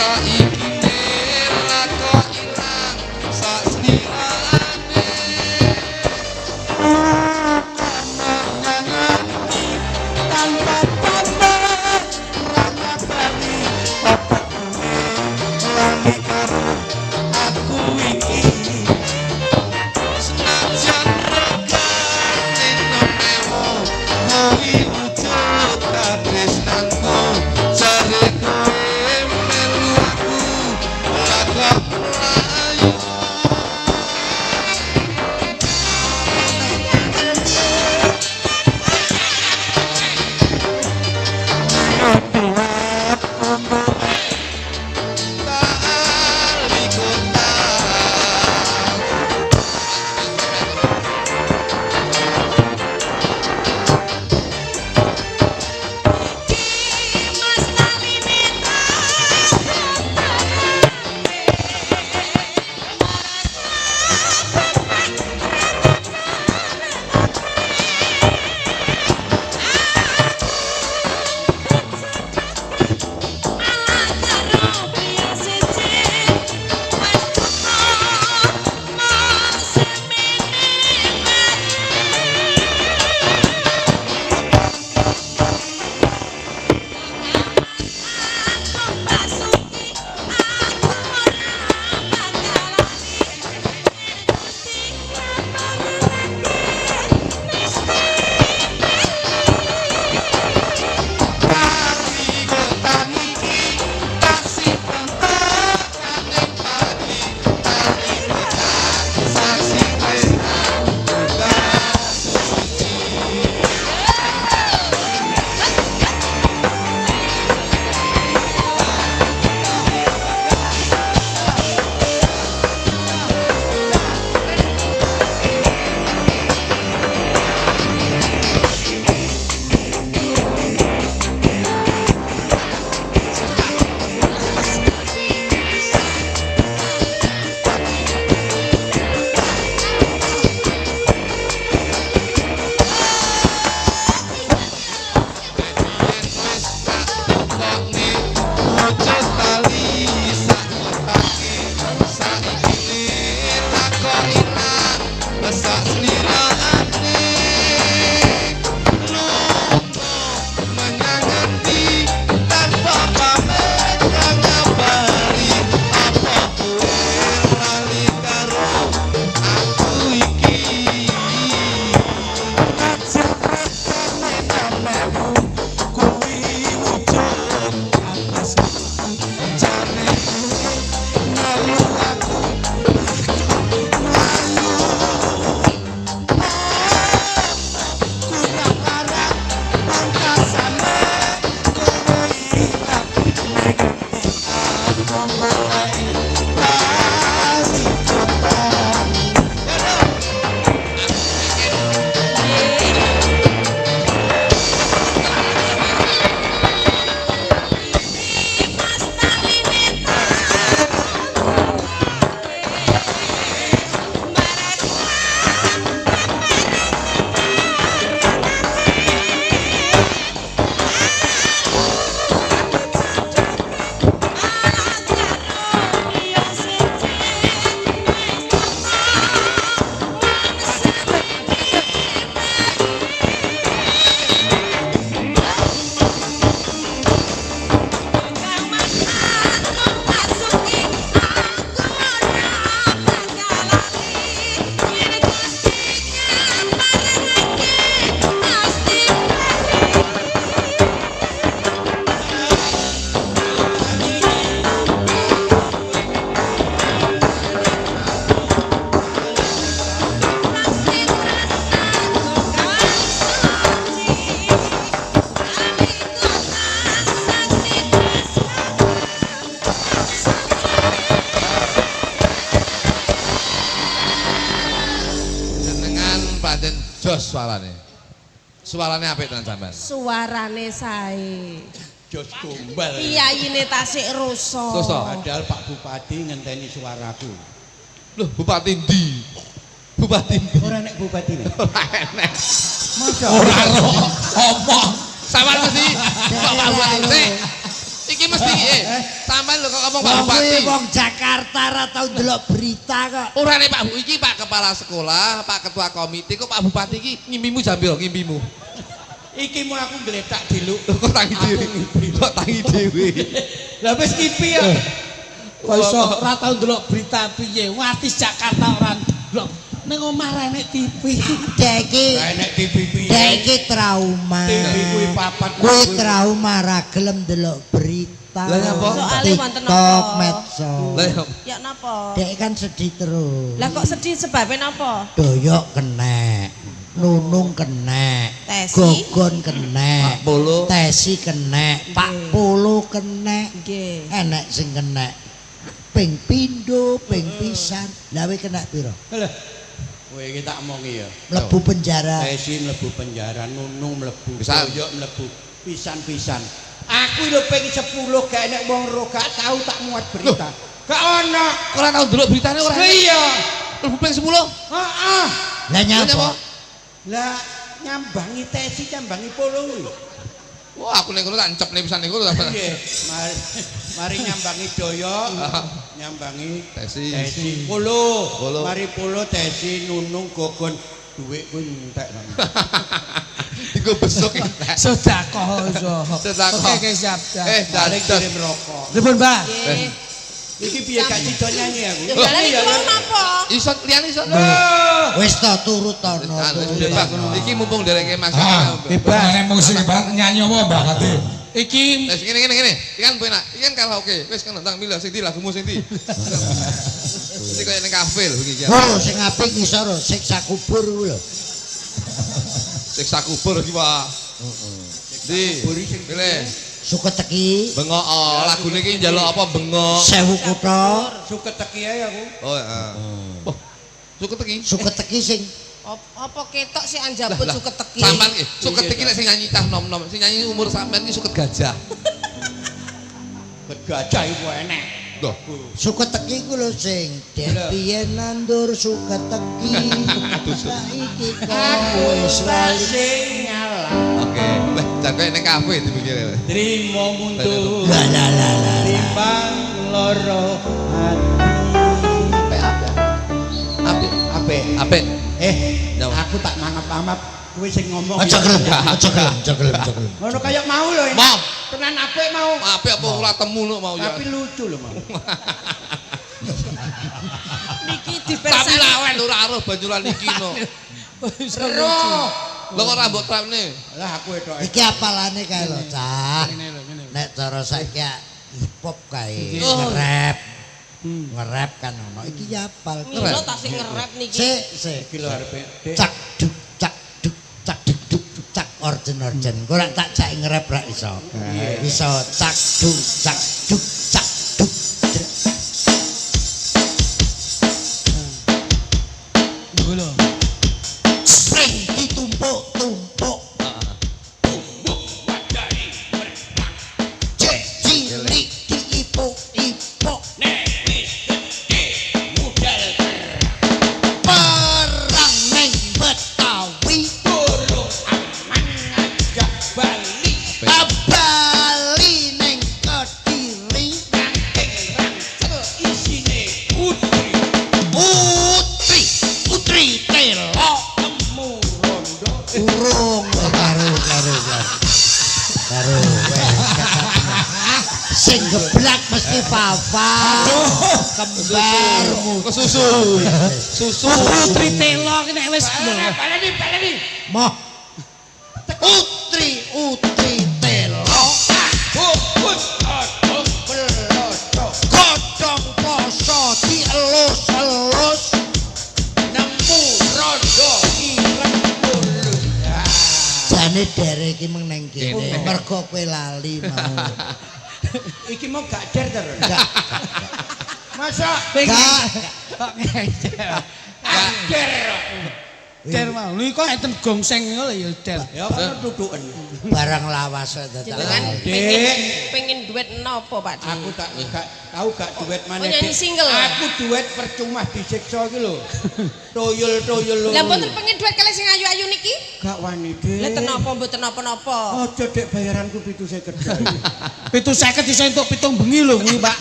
Saiki lakok ilang sak slirane. Tanpa pamit ra ngabari apa kowe lali karo aku iki. Senajan regane 6.000 kuwi wujud katresnanku, jare kowe melu aku lakok mlayu. Tali kota. Mas taline Tali kota niki taksih pentekane pagi, tali kota saksi tresnanku suci. Wis tak tukokne wujud tali sak kotake, saiki takok ilang sak slirane. Lunga menyang ngendi tanpa pamit ra ngabari, apa kowe lali karo aku iki. Kuwi wujud katresnanku, jare kowe melu aku mlayu. Kurang arah pungkasane kowe ilang ning ngendi aku goleki tali kota. Jenengan pancen jos suarane. Suarane apik tenan sampean. Suarane sae. Jos gombal. Piyayine tasik rusa. Rusa. Padahal Pak Bupati ngenteni suaraku. Loh, Bupati ndi? Bupati ndi? Ora nek bupatine. Ora enek. Masa Ora ro omong. Sampean mesti kok Pak Bupati. Sik. Iki mesti sampean lho kok ngomong Pak Bupati. Wong Jakarta ora tau ndelok berita kok. Ora nek Pak Bu iki Pak Kepala Sekolah, Pak Ketua Komite kok Pak Bupati iki ngimpimu jam piro ngimpimu? Iki mau aku ngletak diluk. Kok tangi dhewe. Kok tangi dhewe. Lah wis ngipi ya. Kok iso ora tau ndelok berita piye? Wong artis Jakarta ora ndelok. Ning omah ra enek TV. Dek iki Ra enek TV piye? Dek iki trauma. TV kuwi papat. Kuwi trauma ra gelem ndelok berita. Lah nyapa? Soale wonten TikTok, napa? medsos. Lah ya. Ya napa? Dek kan sedih terus. Lah kok sedih sebabnya napa? Doyok kenek, Nunung kenek, Tesi. Gogon kenek, Pak Polo. Tesi kenek, Pak Polo kenek. Nggih. Enek sing kenek. Ping pindho, ping pisan. Lah kowe kenek pira? Lah kowe iki tak omongi ya. Mlebu penjara. Tesi mlebu penjara, Nunung mlebu, Pisan. Doyok mlebu, pisan-pisan. Aku lho ping 10 gak enek wong ro gak tau tak muat berita. Gak ono. Kok ora tau ndelok beritane ora? Iya. Mlebu ping 10. Heeh. Lah nyapa? Lah nyambangi Tesi, nyambangi Polo kuwi. Wah, aku ning kono tak encepne pisan ning kono. Nggih, mari nyambangi Doyok, nyambangi Tesi. Tesi Polo, Polo. mari Polo Tesi Nunung Gogon dhuwit kuwi entek. Iku besok entek. Sedekah iso. Sedekah. Oke, oke, siap, siap. Balik Dados. kirim rokok. Pripun, Mbak? Nggih. Iki piye gak sida nyanyi aku? Lah iki mau napa? Iso liyane iso. Wis to turut ana. Wis bebas. Iki mumpung dereke Mas. Ah, Bebas. Nek musik Bang nyanyi apa Mbak Kate? Iki Wis ngene ngene ngene. Iki kan penak. Iki kan karaoke. Wis kan nang milih sing ndi lagumu sing ndi. Iki koyo ning kafe lho iki. Oh, sing apik ngisor siksa kubur kuwi lho. Siksa kubur iki, Pak. Heeh. Ndi? Pilih. Suket teki Bengok, oh, lagune iki njaluk apa bengok. sewu kutha. Suket teki ae aku. Oh, heeh. Oh. Suket teki. Suket teki sing Apa ketok sik anjabut suket teki? Sampean iki suket teki nek sing nyanyi cah nom-nom, sing nyanyi umur sampean iki suket gajah. Suket gajah iku enek. Loh, suket teki ku lho sing dek piye nandur suket teki. Saiki kok wis lali. Sing ngalah. Oke. Wah, jan koyo ning kafe dipikir. Trimo mundur. Lah lah lah lah. Timbang loro ati. Apik apik. Apik Apik. apik. Aku tak mangap-mangap kowe sing ngomong. Aja gelem, aja gelem, aja gelem, aja gelem. Ngono kaya mau lho. Mau. Tenan apik mau. Apik apa ora temu lho mau ya. Tapi lucu lho mau. Niki Tapi dipersani. lawen ora aruh banjuran iki no. Roh. Lho kok ora mbok trapne? Lah aku etoke. Iki apalane kae lho, Cah. Nek cara saiki hip hop kae, nge-rap. Nge-rap kan ono. Iki ya apal. Mila ta sing nge-rap niki. Sik, sik. Iki lho arepe. Cak duk cak duk cak duk duk cak orjen orjen. Kok rak tak jak nge-rap rak iso. Iso cak duk cak duk cak duk. lho. Spring ditumpuk-tumpuk. Cek cilik diipuk-ipuk. Nek wis gedhe modal Perang neng Betawi. durung aman ngajak bali. Bali neng Kediri. Rangking rangsel isine putri. Putri, putri telo. Temu rondo. Urung karo karo karo. Karo wes sing geblak mesti Fafa. Kembar Kesusu. Susu. Putri telo ki nek wis lho. Baleni baleni. Moh. Putri, utri telo. Bubut odong peloto. Godhong poso dielus-elus. Nemu rondo ireng mulus. Jane dere iki meng neng kene. Mergo kowe lali mau. Iki mau gak der terus. Gak. Masa Gak. Kok ngejer. der. Der mau. Lho kok enten gongseng ngono lho ya der. Ya kono duduken. Barang lawas dadak. Jenengan Dek. pengen duit 6 napa, Pak De? Aku tak gak tau gak duet maneh. Oh, nyanyi Dik. single. Aku duet percuma disiksa iki lho. Tuyul-tuyul lho. Lah mboten pengen duet kalih sing ayu-ayu niki? Gak wani, Dik. Lah ten napa mboten napa-napa. Aja Dik bayaranku 750. 750 iso entuk 7 bengi lho kuwi, Pak.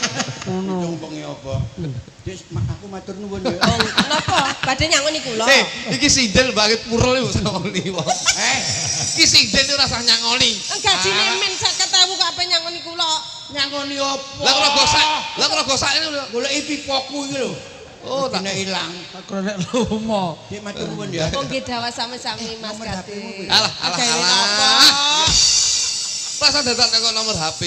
Ngono. Bengi apa? Dik, aku matur nuwun ya. Oh, napa? Badhe nyangoni kula. Eh, iki sinden banget purel iku nyangoni wong. Eh, Iki sinden ora usah nyangoni. Gajine men 50.000 kok ape nyangoni kula. Nyangoni apa? Lah kok gosak, lah kok gosak ini lho. Goleki pipoku iki lho. Oh, tak Dina ilang. Kronek lomo. Dik matur nuwun ya. Oh nggih dawa sami-sami Mas Nomor HP-mu Gade. kuwi. Alah, alah, alah. Masa dadak tekok nomor HP.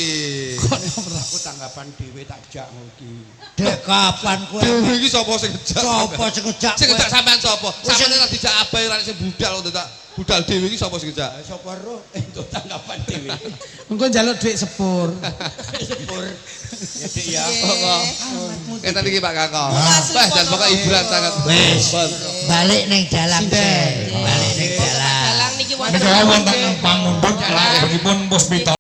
Aku tanggapan dhewe tak jak iki. Dek kapan kowe? Dewe iki sapa sing ngejak? Sapa sing ngejak? Sing ngejak sampean sapa? Sampean ora dijak abai ora sing budal kok dadak budal dhewe iki sapa sing ngejak? Sapa roh entuk tanggapan dhewe. Engko njaluk dhuwit sepur. Sepur. Ya Dik ya. Nggih. Ngeten iki Pak Kakak. Asli Wah, jan kono. pokoke hiburan sangat. Wis. Balik ning dalang sik. Balik ning Pak dalang. Dalang niki wonten Menika wonten pamundhut langgengipun Puspita.